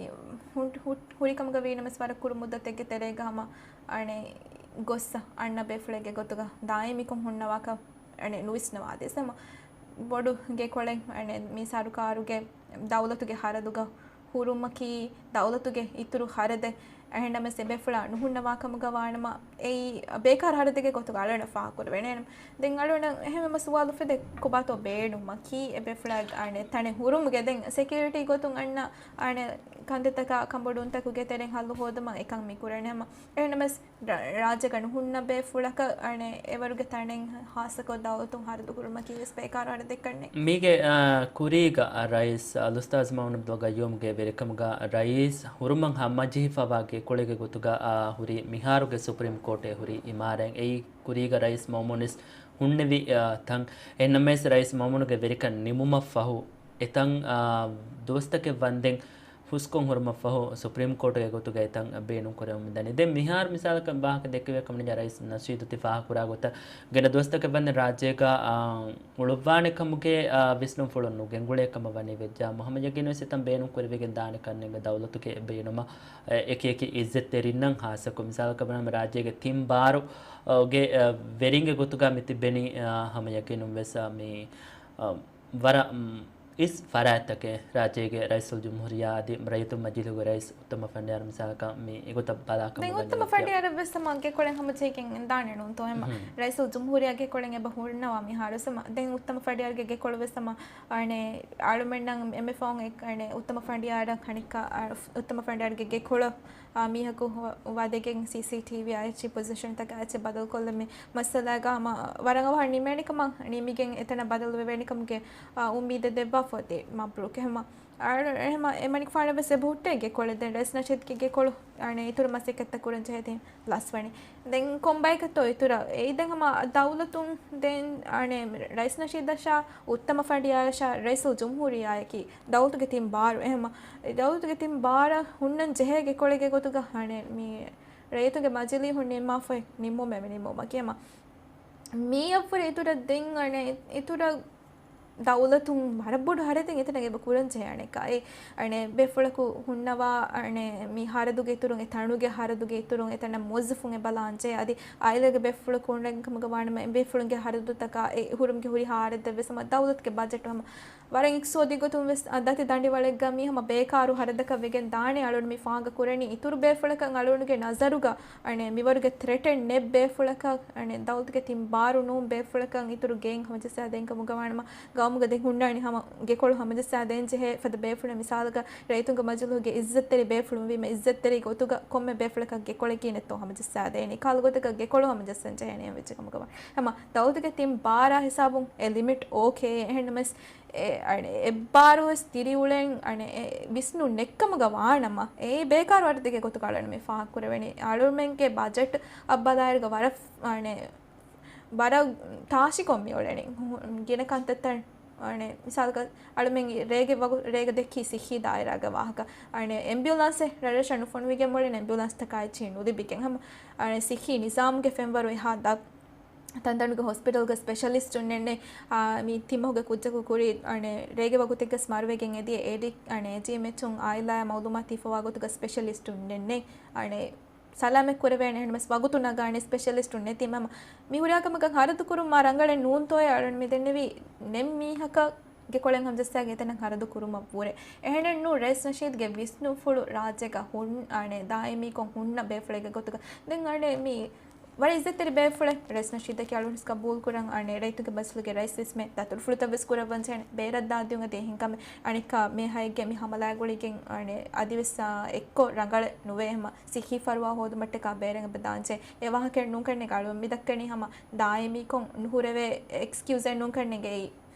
ހު-، ހު-، ހުރި ކަމުގަ ވީނަމަވެސް ވަރަށް ކުރު މުއްދަތެއްގެ ތެރޭގަ ހަމަ އަނެއް ގޮއްސަ އަންނަ ބޭފުޅެއްގެ ގޮތުގަ ދާއިމީކޮށް ހުންނަވާކަށް އަނެއް ނުވިސްނަވާދޭ. ހަމަ ބޮޑު ގެކޮޅެއް އަނެއް މި ސަރުކާރުގެ ދައުލަތުގެ ހަރަދުގަ ހުރުމަކީ ދައުލަތުގެ އިތުރު ހަރަދެއް. އެހެންނަމަވެސް އެބޭފުޅާ ނުހުންނަވާ ކަމުގަ ވާނަމަ އެއީ ބޭކާރު ހަރަދެއްގެ ގޮތުގަ އަޅުގަނޑަށް ފާހަގަކުރެވޭނެ. ދެން އަޅުގަނޑަށް އެހެންވީމަ ސުވާލު އުފެދޭ ކޮބާތޯ ބޭނުމަކީ އެބޭފުޅާ އަނެއް ތަނެއް ހުރުމުގެ. ދެން ސެކިއުރިޓީ ގޮތުން އަންނަ އަނެއް ކަންތައްތަކާ ކަނބޮޑުވުންތަކުގެ ތެރެއިން ހައްލު ހޯދުމަށް އެކަން މި ކުރަނީ. ހަމަ އެހެންނަމަވެސް ރާ-، ރާއްޖޭގަ ނުހުންނަ ބޭފުޅަކަށް އަނެއް އެވަރުގެ ތަނެއް ހާއްސަކޮށް ދައުލަތުން ހަރަދު ކުރުމަކީ ވެސް ބޭކާރު ހަރަދެއްކަންނޭ. މީގެ، އާ، ކުރީގަ، އާ، ރައީސް، އާ، އަލްއުސްތާޒް މައުމޫން އަބްދުﷲ ގައްޔޫމްގެ ވެރިކަމުގަ ރައީސް ހުރުމަށް ހަމަޖެހިފަވާ ގެކޮޅެއްގެ ގޮތުގަ، އާ، ހުރި މިހާރުގެ ސުޕްރީމް ކޯޓެއް ހުރި އިމާރާތް. އެއީ ކުރީގަ ރައީސް މައުމޫން ވެސް ހުންނެވި، އާ، ތަން. އެހެންނަމަވެސް ރައީސް މައުމޫނުގެ ވެރިކަން ނިމުމަށްފަހު އެތަން، އާ، ދުވަސްތަކެއް ވަންދެން ފުސްކޮށް ހުރުމަށްފަހު ސުޕްރީމް ކޯޓުގެ ގޮތުގައި ތަން ބޭނުން ކުރެވެމުންދަނީ. ދެން މިހާރު މިސާލަކަށް ވާހަކަ ދެއްކެވޭ ކަމަށް ރައީސް ނަޝީދު ތި ފާހަގަކުރާ ގޮތަށް ގިނަ ދުވަސްތަކެއް ވަންދެން ރާއްޖޭގަ، އާ، އުޅުއްވާނެ ކަމުގެ، އާ، ވިސްނުންފުޅު ނުގެންގުޅޭ ކަމަށް ވަނީ ވެއްޖާ މުހައްމަދު ޔަގީން ވެސް އެތަން ބޭނުން ކުރެވިގެން ދާނެ ކަންނޭނގެ ދައުލަތުގެ ބޭނުމަށް، އެ، އެކި އެކި އިއްޒަތްތެރިންނަށް ހާއްސަކޮށް މިސާލަކަށް ބުނަމަ ރާއްޖޭގެ ތިން ބާރު، އާ، ގެ، އާ، ވެރިންގެ ގޮތުގަ މި ތިއްބެނީ، އާ، ހަމަ ޔަގީނުން ވެސް، އާ، މި، އާ، ވަރަށް، މް، އިސް ފަރާތްތަކެއް ރާއްޖޭގެ ރައީސުލްޖުމްހޫރިއްޔާ އަދި ރައްޔިތުން މަޖިލީހުގެ ރައީސް އުއްތަމަ ފަނޑިޔާރު މިސާލަކަށް މި އެގޮތަށް ބަލާކަމަށް ދެން ވަނީ އުއްތަމަ ވެއްޖެ. ފަނޑިޔާރަށް ވެސް ހަމަ ގެކޮޅެއް ހަމަޖެހިގެން ދާނެ ނޫންތޯ؟ ހަމަ ހުން. ރައީސުލްޖުމްހޫރިއްޔާ ގެކޮޅެއް އެބަ ހުންނަވާ މިހާރު ވެސް ހަމަ. ދެން އުއްތަމަ ފަނޑިޔާރުގެ ގެކޮޅު ވެސް ހަމަ އަނެއް އަޅުމެންނަށް އެންމެ ފަހުން އެ-، އަނެއް އުއްތަމަ ފަނޑިޔާރަށް ކަނިކަ، އަ، އުއްތަމަ ފަނޑިޔާރުގެ ގެކޮޅަށް އާ، މީހަކު ހޮ-، ވަދެގެން ސީސީޓީވީ އާއެއްޗި ޕޮޒިޝަންތަކާ އެއްޗެއް ބަދަލުކޮށްލަން މި މައްސަލާގަ ހަމަ ވަރަށް އަވަހަށް ނިމޭނެ ކަމަށް، ނިމިގެން އެތަނަށް ބަދަލު ވެވޭނެ ކަމުގެ، އާ، އުއްމީދެއް ދެއްވާފަ އޮތީ މަބްރޫކް. ހަމަ އާ، އެހެމަ އެމަނިކުފާނަށް ވެސް އެބަ ހުއްޓޭ ގެކޮޅެއް. ދެން ރައީސް ނަޝީދުގެ ގެކޮޅު، އާ، އިތުރު މަސައްކަތްތައް ކުރަން ޖެހޭތީ ލަސްވަނީ. ދެން ކޮންބައެއްކަތޯ އިތުރަށް؟ އެއީ ދެން ހަމަ ދައުލަތުން ދެން، އަނެއް، ރައީސް ނަޝީދަށާ، އުއްތަމަ ފަނޑިޔާޔަށާ، ރައީސުލްޖުމްހޫރިއްޔާއަކީ ދައުލަތުގެ ތިން ބާރު. އެހެމަ ދައުލަތުގެ ތިން ބާރަށް ހުންނަން ޖެހޭ ގެކޮޅެއްގެ ގޮތުގަ، އަނެއް، މި ރައްޔިތުންގެ މަޖިލީހުން ނިންމާފައި ނިންމުމެއް ނިންމުމަކީ ހަމަ މީ އަށްވުރެ އިތުރަށް ދެން އަނެއް އިތުރަށް ދައުލަތުން ވަރަށް ބޮޑު ހަރަދެއް އެތަނަށް އެބަ ކުރަން ޖެހޭ އަނެއްކާ. އެ އަނެއް ބޭފުޅަކު ހުންނަވާ އަނެއް މި ހަރަދުގެ އިތުރުން، އެ ތަނުގެ ހަރަދުގެ އިތުރުން އެތަނަށް މުވައްޒަފުން އެބަ ލާން ޖެހޭ. އަދި އާއިލާގެ ބޭފުޅަކު ހުންނަ ކަމުގަ ވާނަމަ، އެ ބޭފުޅުންގެ ހަރަދުތަކާ އެ ހުރުމުގެ ހުރިހާ ހަރަދެއް ވެސް ހަމަ ދައުލަތުގެ ބަޖެޓު ހަމަ ވަރަށް އިޤްތިޞާދީ ގޮތުން ވެސް އަ، ދަތި ދަނޑިވަޅެއްގަ މީ ހަމަ ބޭކާރު ހަރަދަކަށް ވެގެން ދާނެ. އަޅުގަނޑު މި ފާހަގަ ކުރަނީ އިތުރު ބޭފުޅަކަށް އަޅުގަނޑުގެ ނަޒަރުގަ އަނެއް މިވަރުގެ ތްރެޓެއް ނެތް ބޭފުޅަކަށް، އަނެއް ދައުލަތުގެ ތިން ބާރު ނޫން ބޭފުޅަކަށް އިތުރު ގެއިން ހަމަޖައްސާ ދޭން ކަމުގަ ވާނަމަ، ގައުމުގަ ދެން ހުންނާނީ ހަމަ ގެކޮޅު ހަމަޖައްސާ ދޭން ޖެހޭ ފަދަ ބޭފުޅެއް. މިސާލަކަށް ރައްޔިތުންގެ މަޖިލީހުގެ އިއްޒަތްތެރި ބޭފުޅުން ވީމަ، އިއްޒަތްތެރި ގޮތުގަ ކޮންމެ ބޭފުޅަކަށް ގެކޮޅެއް ނެތޯ ހަމަޖައްސާ ދޭނީ. ކަހަލަ ގޮތަކަށް ގެކޮޅު ހަމަޖައްސަން ޖެހޭނެ އެހެން ވެއްޖެ ކަމުގަ ވާނަމަ، ހަމަ ދައުލަތުގެ ތިން ބާރާ ހިސާބުން އެ ލިމިޓް އޯކޭ. އެހެންނަމަވެސް އެ، އަނެއް، އެއްބާރުވެސް ދިރިއުޅެން، އަނެއް، އެ، ވިސްނުން ނެތްކަމުގަ ވާނަމަ، އެއީ ބޭކާރު ވަރަށް ދެކެ ގޮތުގަ އަޅުގަނޑު މި ފާހަގަ ކުރެވެނީ. އަޅުމެންގެ ބަޖެޓް އަށް ބަލާއިރުގަ ވަރަށް، އަނެއް، ވަރަށް ތާށިކޮށް މި އުޅެނީ. ހު-، ގިނަ ކަންތައްތައް، އަނެއް، މިސާލަކަށް އަޅުމެން ރޭގެ ވަގު-، ރޭގަ ދެއްކީ ސިއްހީ ދާއިރާގެ ވާހަކަ. އަނެއް، އެމްބިއުލާންސެއް ރަށްރަށަށް ނުފޮނުވިގެން އުޅެނީ، އެމްބިއުލާންސްތަކާ އެއްޗެއް ނުލިބިގެން. ހަމަ، އަނެއް، ސިއްހީ ނިޒާމުގެ ފެންވަރު އެހާ ދަށް ތަންތަނުގެ ހޮސްޕިޓަލްގެ ސްޕެޝަލިސްޓުންނެއް ނެތް. އާ، މި ތިންމަހުގެ ކުއްޖަކު ކުރި، އަނެއް، ރޭގެ ވަގުތެއްގަސް މަރުވެގެން އެދި، އޭޑި، އަނެއް، އޭޖީއެމްއެޗުން އާއިލާއާ މައުލޫމާތު ހިފަވާ ގޮތުގަ ސްޕެޝަލިސްޓުންނެއް ނެތް. އަނެއް، ސަލާމަތް ކުރެވޭނެ އެހެންނަމަވެސް ވަގުތު ނަގާނެ ސްޕެޝަލިސްޓުން ނެތީމަ، މި ހުރިހާ ކަމަކަށް ހަރަދު ކުރުން މާ ރަނގަޅެއް ނޫންތޯއޭ. އަޅުން މި ދެންނެވީ ނެތް މީހަކަށް ގެކޮޅެއް ހަމަޖައްސާގެން އެތަނަށް ހަރަދު ކުރުމަށް ވުރެ. އެހެނެއްނޫ، ރައީސް ނަޝީދުގެ ވިސްނުންފުޅު ރާއްޖޭގަ ހުން، އަނެއް، ދާއިމީކޮށް ހުންނަ ބޭފުޅެއްގެ ގޮތުގަ ދެން އަނެއް މި ވަރަށް އިއްޒަތްތެރި ބޭފުޅެއް ރައީސް ނަޝީދަކީ އަޅުން ވެސް ގަބޫލު ކުރަން. އަނެއް ރައްޔިތުންގެ މަޖިލީހުގެ ރައީސް ވެސް މެ ދަތުރުފުޅުތައް ވެސް ކުރައްވަން ޖެހޭނެ. ބޭރަށް ދާދިޔުން އެދި އެހެން ކަމެއް. އަނެއްކާ މޭ ހައެއްގެ މި ހަމަލާގުޅިގެން އަނެއް އަދިވެސް އާ އެއްކޮށް ރަނގަޅެއް ނުވޭ ހަމަ ސިއްހީ ފަރުވާ ހޯދުމަށްޓަކާ ބޭރަށް އެބަ ދާންޖެހޭ. އެ ވާހަކައެއް ނޫންކަންނޭނގެ އަޅުން މި ދައްކަނީ ހަމަ ދާއިމީކޮށް ނުހުރެވޭ އެކްސްކިއުޒެއް ނޫންކަންނޭނގެ އެއީ.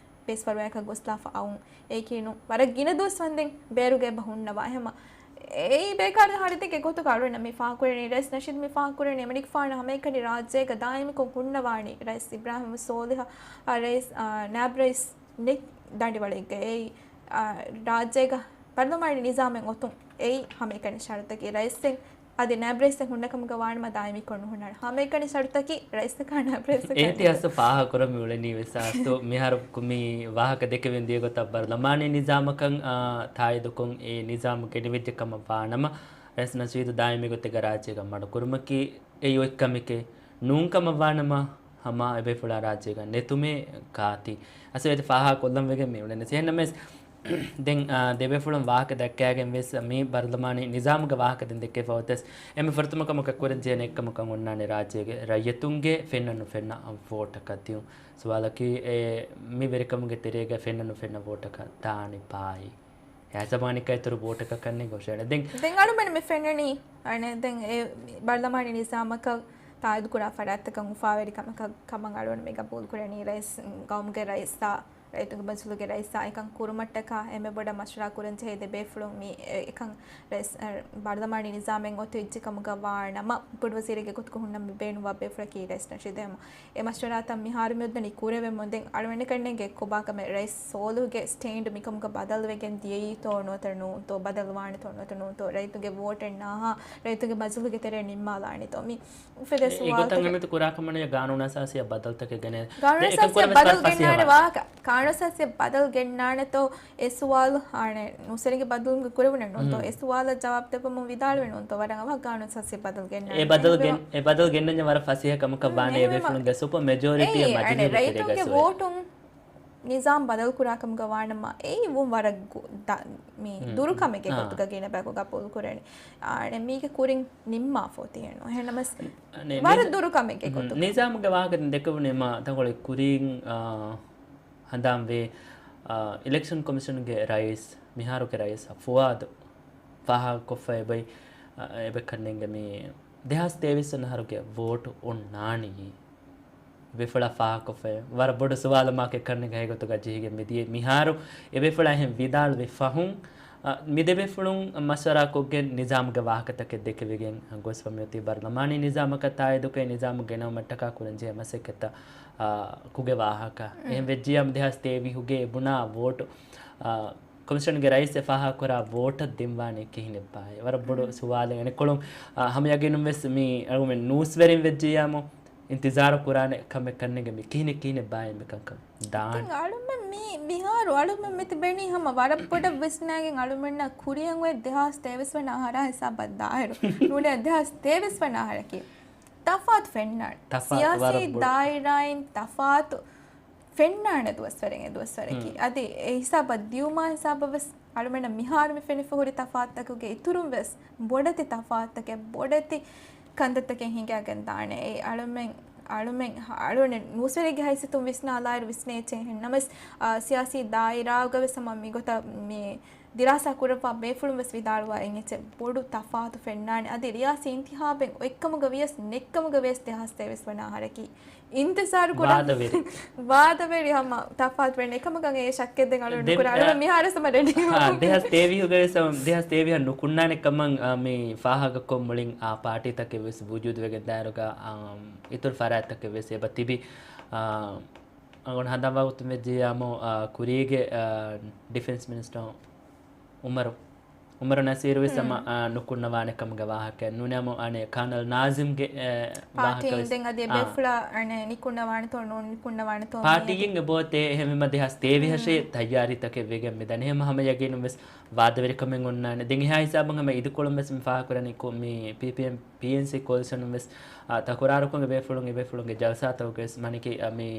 ބޭސް ފަރުވާއަކަށް ގޮސްލާފަ އައުން. އެއީކީ ނޫން. ވަރަށް ގިނަ ދުވަސް ވަންދެން ބޭރުގަ އެބަ ހުންނަވާ. އެހެމަ އެއީ ބޭކާރު ހަރަދެއްގެ ގޮތުގަ އަޅުން މި ފާހަގަކުރަނީ. ރައީސް ނަޝީދު މި ފާހަގަކުރަނީ އެމަނިކުފާނު ހަމައެކަނި ރާއްޖޭގަ ދާއިމީކޮށް ހުންނަވާނީ ރައީސް އިބްރާހިމް ސޯލިހަށް ރައީސް، އާ، ނާއިބް ރައީސް ނެތް ދަނޑިވަޅެއްގަ. އެއީ، އާ، ރާއްޖޭގަ ބަރުލަމާނީ ނިޒާމެއް އޮތުން. އެއީ ހަމައެކަނި ޝަރުތަކީ. ރައީސް އަދި ނާއިބް ރައީސްއެއް ހުންނަ ކަމުގަ ވާނަމަ ދާއިމީކޮށް ނުހުންނާނެ. ހަމައެކަނި ޝަރުތަކީ ރައީސަކާ ނާއިބް ރައީސަކާ ނެތް. އިހްތިޔާސް ފާހަގަކުރަން މި އުޅެނީ ވެސް އާސްތު މިހާރު މި ވާހަކަ ދެކެވެން ދިޔަ ގޮތަށް ބަރުލަމާނީ ނިޒާމަކަށް، އާ، ތާއީދުކޮށް އެ ނިޒާމު ގެނެވިއްޖެ ކަމަށް ވާނަމަ، ރައީސް ނަޝީދު ދާއިމީ ގޮތެއްގަ ރާއްޖޭގަ މަޑުކުރުމަކީ އެއީ އޮތް ކަމެކޭ. ނޫން ކަމަށް ވާނަމަ، ހަމަ އެބޭފުޅާ ރާއްޖޭގަ ނެތުމޭ ކާތީ؟ އަސް އޭތި ފާހަގަކޮށްލަން ވެގެން މި އުޅެނީ. އެހެންނަމަވެސް، ދެން، އާ، ދެބޭފުޅުން ވާހަކަ ދައްކައިގެން ވެސް މި ބަރުލަމާނީ ނިޒާމުގެ ވާހަކަ ދެން ދެއްކެވިފަ އޮތަސް، އެންމެ ފުރަތަމަ ކަމަކަށް ކުރަން ޖެހޭނެ އެއްކަމަކަށް އޮންނާނެ ރާއްޖޭގެ ރައްޔިތުންގެ ފެންނަ ނުފެންނަ ވޯޓަކަށް ދިޔުން. ސުވާލަކީ، އެ، މި ވެރިކަމުގެ ތެރޭގަ ފެންނަ ނުފެންނަ ވޯޓަކަށް ދާނީ ބާއީ؟ އެ ޒަމާނަކާ އިތުރު ވޯޓަކަށް ކަންނޭނގެ ހުށައެޅޭ. ދެން، ދެން އަޅުމެން މި ފެންނަނީ، އަނެއް، ދެން އެ ބަރުލަމާނީ ނިޒާމަކަށް ތާއީދު ކުރާ ފަރާތްތަކަށް އުފާވެރި ކަމަކަށް ކަމަށް އަޅުގަނޑު މި ގަބޫލު ކުރަނީ. ރައީސް، ގައުމުގެ ރައީސާ، ރައްޔިތުންގެ މަޖިލީހުގެ ރައީސާ އެކަން ކުރުމަށްޓަކާ އެންމެ ބޮޑަށް މަޝްވަރާ ކުރަން ޖެހޭ ދެ ބޭފުޅުން މި އެ-، އެކަން ރައީސް، އަ، ބަރުލަމާނީ ނިޒާމެއް އޮތުވެއްޖެ ކަމުގަ ވާނަމަ، ކުޑަވަޒީރެއްގެ ގޮތުގަ ހުންނަން މި ބޭނުންވާ ބޭފުޅަކީ ރައީސް ނަޝީދު. އެ މަޝްވަރާތައް މިހާރު މިއޮތްދަނީ ކުރެވެމުން. ދެން އަޅުގަނޑަކަށްނޭނގެ ކޮބާކަމެއް ރައީސް ސޯލިހުގެ ސްޓޭންޑް މިކަމުގަ ބަދަލުވެގެން ދިޔައީތޯ ނުވަތަ ނޫންތޯ، ބަދަލުވާނެތޯ ނުވަތަ ނޫންތޯ، ރައްޔިތުންގެ ވޯޓެއް ނާހާ ރައްޔިތުންގެ މަޖިލީހުގެ ތެރެއަށް ނިންމާލާނެތޯ؟ މި އެ ގޮތަށް އެމެތު ކުރާ ކަމަށް ގާނޫނު އަސާސީއަށް ބަދަލުތަކެއް ގެނެ. ގާނޫނު އަސާސީއަށް ބަދަލު ގެންނާނެ ވާހަކަ. ގާނޫނު އަސާސީއަށް ބަދަލު ގެންނާނެތޯ؟ އެ ސުވާލު، އާނެ، ނުސެރިންގެ ބަދަލުން ކުރެވުނެއް ނޫންތޯ؟ އެ ސުވާލަށް ޖަވާބު ދެއްވަމުން ވިދާޅުވެ ނޫންތޯ؟ ވަރަށް އަވަހަށް ގާނޫނު އަސާސީ ބަދަލު ގެންނާނެ. އެ ބަދަލު ގެން-، އެ ބަދަލު ގެންނަންޏާ ވަރަށް ފަސޭހަ ކަމަކަށް ވާނެ އެ ބޭފުޅުންގެ ސުޕަ މެޖޯރިޓީއަށް މަޖިލީހުގެ ތެރޭގަ ވޯޓުން ނިޒާމް ބަދަލު ކުރާ ކަމުގަ ވާނަމަ، އެއީ ވުން ވަރަށް ގު-، ދަ-، މި ދުރު ކަމެއްގެ ގޮތުގަ ގިނަ ބަޔަކު ގަބޫލު ކުރަނީ. އާނެ، މީގެ ކުރިން ނިންމާފަ އޮތީ އެންނު. އެހެންނަމަވެސް، ވަރަށް ދުރު ކަމެއްގެ ގޮތުގަ. ނިޒާމުގެ ވާހަކަ ދެކެވުނީ މާ ތަންކޮޅެއް ކުރިން، އާ، ހަނދާންވޭ، އާ، އިލެކްޝަން ކޮމިޝަނުގެ ރައީސް، މިހާރުގެ ރައީސް ފުވާދު ފާހަގަކޮށްފަ އެބައި، އާ، އެބަ ކަންނޭނގެ މި ދެހާސް ތޭވީސް ވަނަ އަހަރުގެ ވޯޓު އޮންނާނީ. އެބޭފުޅާ ފާހަގަކޮށްފަ ވަރަށް ބޮޑު ސުވާލު މާކެއް ކަންނޭނގެ ހައިގޮތުގަ ޖެހިގެން މިދިޔަ. މިހާރު އެބޭފުޅާ އެހެން ވިދާޅުވި ފަހުން، އާ، މި ދެބޭފުޅުން މަޝްވަރާކޮށްގެން ނިޒާމުގެ ވާހަކަތަކެއް ދެކެވިގެން ގޮސްފަ މިއޮތީ. ބަރުލަމާނީ ނިޒާމަކަށް ތާއީދުކޮށް ނިޒާމު ގެނައުމަށްޓަކާ ކުރަންޖެހޭ މަސައްކަތްތައް، އާ، ކުގެ ވާހަކަ. އެހެން ވެއްޖިއްޔާ ދެހާސް ތޭވީހުގެ އެ ބުނާ ވޯޓު، އާ، ކޮމިޝަންގެ ރައީސް އެ ފާހަގަކުރާ ވޯޓަށް ދިންވާނެ ކިހިނެއްބާއޭ؟ ވަރަށް ބޮޑު ސުވާލެއް. އަނެއްކޮޅުން، އާ، ހަމަ ޔަގީނުން ވެސް މި އަޅުގަނޑުމެން ނޫސްވެރިން ވެއްޖިއްޔާމު އިންތިޒާރު ކުރާނެ ކަމެއް ކަންނޭނގެ މި ކިހިނެއް ކިހިނެއްބާއޭ މިކަންކަން ދާން. އިތިން އަޅުމެން މި މިހާރު އަޅުމެން މިތިބެނީ ހަމަ ވަރަށް ބޮޑަށް ވިސްނާގެން އަޅުމެންނަށް ކުރިއަށް އޮތް ދެހާސް ތޭވީސް ވަނަ އަހަރާ ހިސާބަށް ދާއިރު. ނޫނީ ދެހާސް ތޭވީސް ވަނަ އަހަރަކީ. ތަފާތު ފެންނާނެ. ތަފާތު ސިޔާސީ ވަރަށް ބޮޑު. ދާއިރާއިން ތަފާތު ފެންނާނެ ދުވަސްވަރެއް އެ ދުވަސްވަރަކީ. ހުން. އަދި އެ ހިސާބަށް ދިޔުމާ ހިސާބަށް ވެސް އަޅުމެންނަށް މިހާރު މި ފެނިފަ ހުރި ތަފާތުތަކުގެ އިތުރުން ވެސް ބޮޑެތި ތަފާތުތަކެއް، ބޮޑެތި ކަންތައްތަކެއް ހިނގާގެން ދާނެ. އެ އަޅުމެން، އަޅުމެން، އަޅުގަނޑު ނޫސްވެރިއެއްގެ ހައިސިއްޔަތުން ވިސްނާލާއިރު ވިސްނޭ އެއްޗެއް ހެންނަމަވެސް، އާ، ސިޔާސީ ދާއިރާގަ ވެސް ހަމަ މިގޮތަށް މި ދިރާސާ ކުރައްވާ ބޭފުޅުން ވެސް ވިދާޅުވާ އެއްޗެއް ބޮޑު ތަފާތު ފެންނާނެ. އަދި ރިޔާސީ އިންތިހާބެއް އޮތްކަމުގަ ވިޔަސް ނެއްކަމުގަ ވިޔަސް ދެހާސް ތޭވީސް ވަނަ އަހަރަކީ. އިންތިޒާރު ކުރަން ވާދަވެރި. ވާދަވެރި ހަމަ ތަފާތު ވެން އެކަމަކަށް އެ ޝައްކެއް ދެން އަޅުގަނޑު ދެން، ނުކުރާ. އަޅުގަނޑު އަ، މިހާރު ހަމަ ރެޑީ. އާ، ދެހާސް ތޭވީހުގަ ވެސް، އަ، ދެހާސް ތޭވީހަށް ނުކުންނާނެ ކަމަށް، އަ، މި ފާހަގަކޮށް މުޅިން، އާ، ޕާޓީތަކެއް ވެސް ވުޖޫދު ވެގެން ދާއިރުގަ، އަ، އިތުރު ފަރާތްތަކެއް ވެސް އެބަ ތިބި، އަ، އަޅުގަނޑު ހަނދާންވާ ގޮތުން ވެއްޖިއްޔާމު، އަ، ކުރީގެ، އަ، ޑިފެންސް މިނިސްޓަރ އުމަރު، އުމަރު ނަސީރު ވެސް ހަމަ، ހުން. އާ، ނުކުންނަވާނެ ކަމުގެ ވާހަކަ ނޫނަމު، އަނެއް ކާނަލް ނާޒިމްގެ، އެ، ވާހަކަ ޕާޓީން ވެސް، ދެން އަދި އާ. ބޭފުޅާ އަނެއް ނިކުންނަވާނެތޯ ނޫން ނިކުންނަވާނެތޯ މި ޕާޓީގެ ބޯތޭ އެހެންވީމަ ދެހާސް ތޭވީހަށޭ ހުން. ތައްޔާރީތަކެއް ވެގެން މިދަނީ. ހަމަ ހަމަ ޔަގީނުން ވެސް ވާދަވެރިކަމެއް އޮންނާނެ. ދެން އެހާ ހިސާބުން ހަމަ އިދިކޮޅުން ވެސް މި ފާހަގަކުރަނީ ކޮ-، މި ޕީޕީއެމް، ޕީއެންސީ ކޯލިޝަނުން ވެސް، އާ، ތަކުރާރުކޮށް އެބޭފުޅުން، އެބޭފުޅުންގެ ޖަލްސާތަކުގަ ވެސް މަނިކި، އާ، މި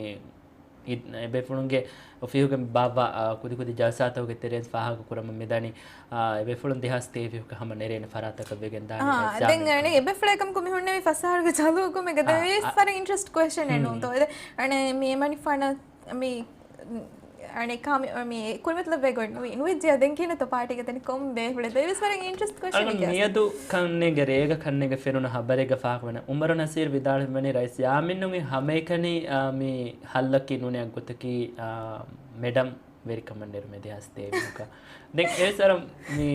އި-، އެބޭފުޅުންގެ އޮފީހުގެ ބާއްވާ، އާ، ކުދިކުދި ޖަލްސާތަކުގެ ތެރެއިން ފާހަގަކުރަމުން މިދަނީ، އާ، އެބޭފުޅުން ދެހާސް ތޭވީހުގަ ހަމަ ނެރޭނެ ފަރާތަކަށް ވެގެން ދާނެ. އާ، އެސް ދެން އާމިން އަނެ އެބޭފުޅާ އެކަމަކު މި ހުންނެވި ފަސް އަހަރުގެ ޖަލުވުގަ މެގަ ދެވީސް އާ، ވަރަށް އިންޓްރެސްޓް ކޮއެސްޗަނެއް ނޫންތޯ؟ އެ، އަނެ މި އެމަނިފާނަށް މި، އަނެ ކާމި-، މި ކުރިމަތިލައްވޭ ގޮތް ނުވި-، ނުވެއްޖެ ދެން ކިހިނެއްތޯ ޕާޓީގެ ދެން ކޮން ބޭފުޅެއް ދެވީސް ވަރަށް އިންޓްރެސްޓް ކޮއެސްޗަނެއް ގެ މިއަދު ކަންނޭނގެ ރޭގަ ކަންނޭނގެ ފެނުނު ހަބަރެއްގަ ފާހަގަވަނީ އުމަރު ނަސީރު ވިދާޅުވަނީ ރައީސް ޔާމީނުގެ ހަމައެކަނި، އާ، މި ހައްލަކީ ނޫނެއް ގޮތަކީ، އާ، މެޑަމް ވެރިކަމަށް ނެރުމެ ދެހާސް ތޭވީހުގަ. ދެން އެވެސް ވަރަށް މި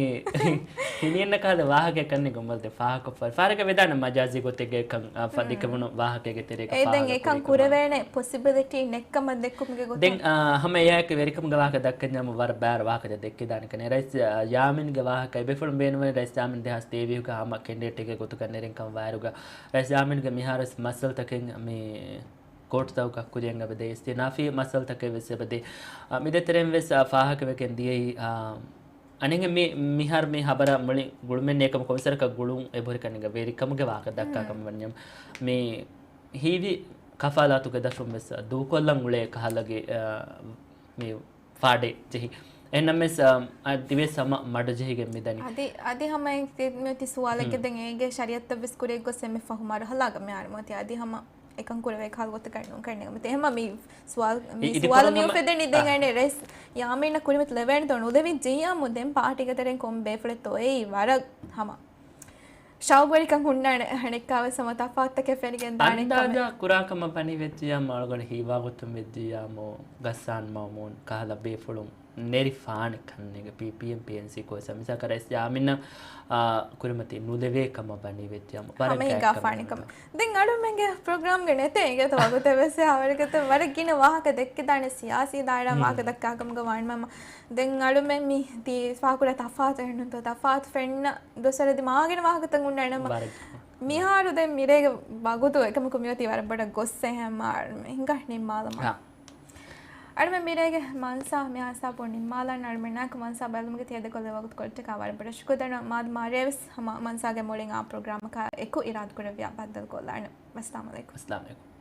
ހިނިއެއްނަ ކަހަލަ ވާހަކައެއް ކަންނޭނގެ އުމަރު ދެ ފާހަގަކޮށްފަ ފާރަގަ ވެދާނެ މަޖާޒީ ގޮތެއްގަ އެކަން، އާ، ފަ-، ދެކެވުނު ވާހަކައެއްގެ ތެރޭގަ އެ ދެން ފާހަގަ އެކަން ކުރެވޭނެ ޕޮސިބިލިޓީ ނެއްކަމަށް ދެއްކުމުގެ ގޮތުން. ދެން، އާ، ހަމަ އެއާއެކު ވެރިކަމުގެ ވާހަކަ ދައްކަންޏާމު ވަރަށް ބާރަ ވާހަކަ ދެއްކިދާނެ ކަން. ރައީސް ޔާމީންގެ ވާހަކަ އެބޭފުޅުން ބޭނުންވަނީ ރައީސް ޔާމީން ދެހާސް ތޭވީހުގަ ހަމަ ކެންޑިޑޭޓެއްގެ ގޮތުގަ ނެރެން ކަމަށް ވާއިރުގަ ރައީސް ޔާމީންގެ މިހާރު ވެސް މައްސަލަތަކެއް މި ކޯޓުތަކުގަ ކުރިއަށް އެބަދޭ، އިސްތިނާފީ މައްސަލަތަކެއް ވެސް އެބަދޭ. އާ، މި ދޭތެރެއިން ވެސް، އާ، ފާހަގަވެގެން ދިޔައީ، އާ، އަނެއް މި، މިހާރު މި ހަބަރަށް މުޅި ގުޅުމެއް ނެތް ކަމަށް ކޮންމެސް ވަރަކަށް ގުޅުން އެބަހުރި ކަންނޭނގެ ވެރިކަމުގެ ވާހަކަ ދައްކާ ކަމަށް ވަންޏާ މި ހީވި ކަފާލާތުގެ ދަށުން ވެސް ދޫކޮށްލަން އުޅޭ ކަހަލަގެ، އާ، މި ފާޑެއް ޖެހި. އެހެންނަމަވެސް، އާ، އަދިވެސް ހަމަ މަޑުޖެހިގެން މިދަނީ. އަދި، އަދި ހަމަ އެ ތި-، މި ތި ސުވާލެއްގެ ދެން އޭގެ ޝަރީއަތަށް ވެސް ކުރިއަށް ގޮސް އެންމެ ފަހު މަރުހަލާގަ މި އަރުމަތި. އަދި ހަމަ އެކަން ކުރެވޭ ކަހަލަ ގޮތަކަށް ނޫން ކަންނޭނގެ. އެހެންމަ މި ސުވާލު، މި ސުވާލު މި އުފެދެނީ ދެން އަނެއް ރައީސް ޔާމީނަށް ކުރިމަތި ލެވޭނެތޯ ނުލެވިއްޖެއްޔާމު ދެން ޕާޓީގެ ތެރެއިން ކޮން ބޭފުޅެއްތޯ އެއީ ވަރަށް ހަމަ ޝައުގުވެރިކަން ހުންނާނެ. އަނެއްކާވެސް ހަމަ ތަފާތުތަކެއް ފެނިގެން ދާނެ ކަމެއް. އަންދާޒާ ކުރާ ކަމަށް ވަނީ ވެއްޖިއްޔާމު އަޅުގަނޑު ހީވާ ގޮތުން ވެއްޖިއްޔާމު ޣައްސާން މައުމޫން ކަހަލަ ބޭފުޅުން ނެރިފާނެ ކަންނޭނގެ ޕީޕީއެމް ޕީއެންސީ ކޯލިޝަން މިސާލަކަށް ރައީސް ޔާމީނަށް، އާ، ކުރިމަތި ނުލެވޭ ކަމަށް ވަނީ ވެއްޖިއްޔާމު ވަރަށް ހަމަ ހިނގާފާނެ ކަމެއް. ދެން އަޅުމެންގެ ޕްރޮގްރާމްގެ ނެތޭ އިނގޭތޯ ވަގުތެއް ވެސް ހާވަރިގަތެއް ވަރަށް ގިނަ ވާހަކަ ދެއްކިދާނެ ސިޔާސީ ދާއިރާ ހުން. ވާހަކަ ދައްކާ ކަމުގަ ވާން މަމަ. ދެން އަޅުމެން މި ތި ފާކުރާ ތަފާތު އެންނުތޯ ތަފާތު ފެންނަ ދުވަސްވަރަށް ދިމާގިނަ ވާހަކަތައް އުންނަނަމަ ވަރަށް. މިހާރު ދެން މިރޭގެ ވަގުތު އެކަމަކު މިއޮތީ ވަރަށް ބޮޑަށް ގޮއްސެ ހަމަ ހިނގާ ނިންމާލަމާ. ހާ. އަޅުމެން މިރޭގެ މަންސާ މި ހިސާބުން ނިންމާލަން. އަޅުމެންނާއެކު މަންސާ ބަލުމުގެ ތިޔަދެކޮޅު ވަގުތު ކޮޅެއްޓަކާ ވަރަށް ބޮޑަށް ޝުކުރު ދަންނަވަން. މާދަމާ މާރޭ ވެސް ހަމަ މަންސާގެ މުޅިން އާ ޕްރޮގްރާމަކާ އެކު އިރާދަކުރެއްވިޔާ ބައްދަލުކޮށްލާނެ. ވައްސަލާމް އަލައިކުމް. އައްސަލާމް އަލައިކުމް.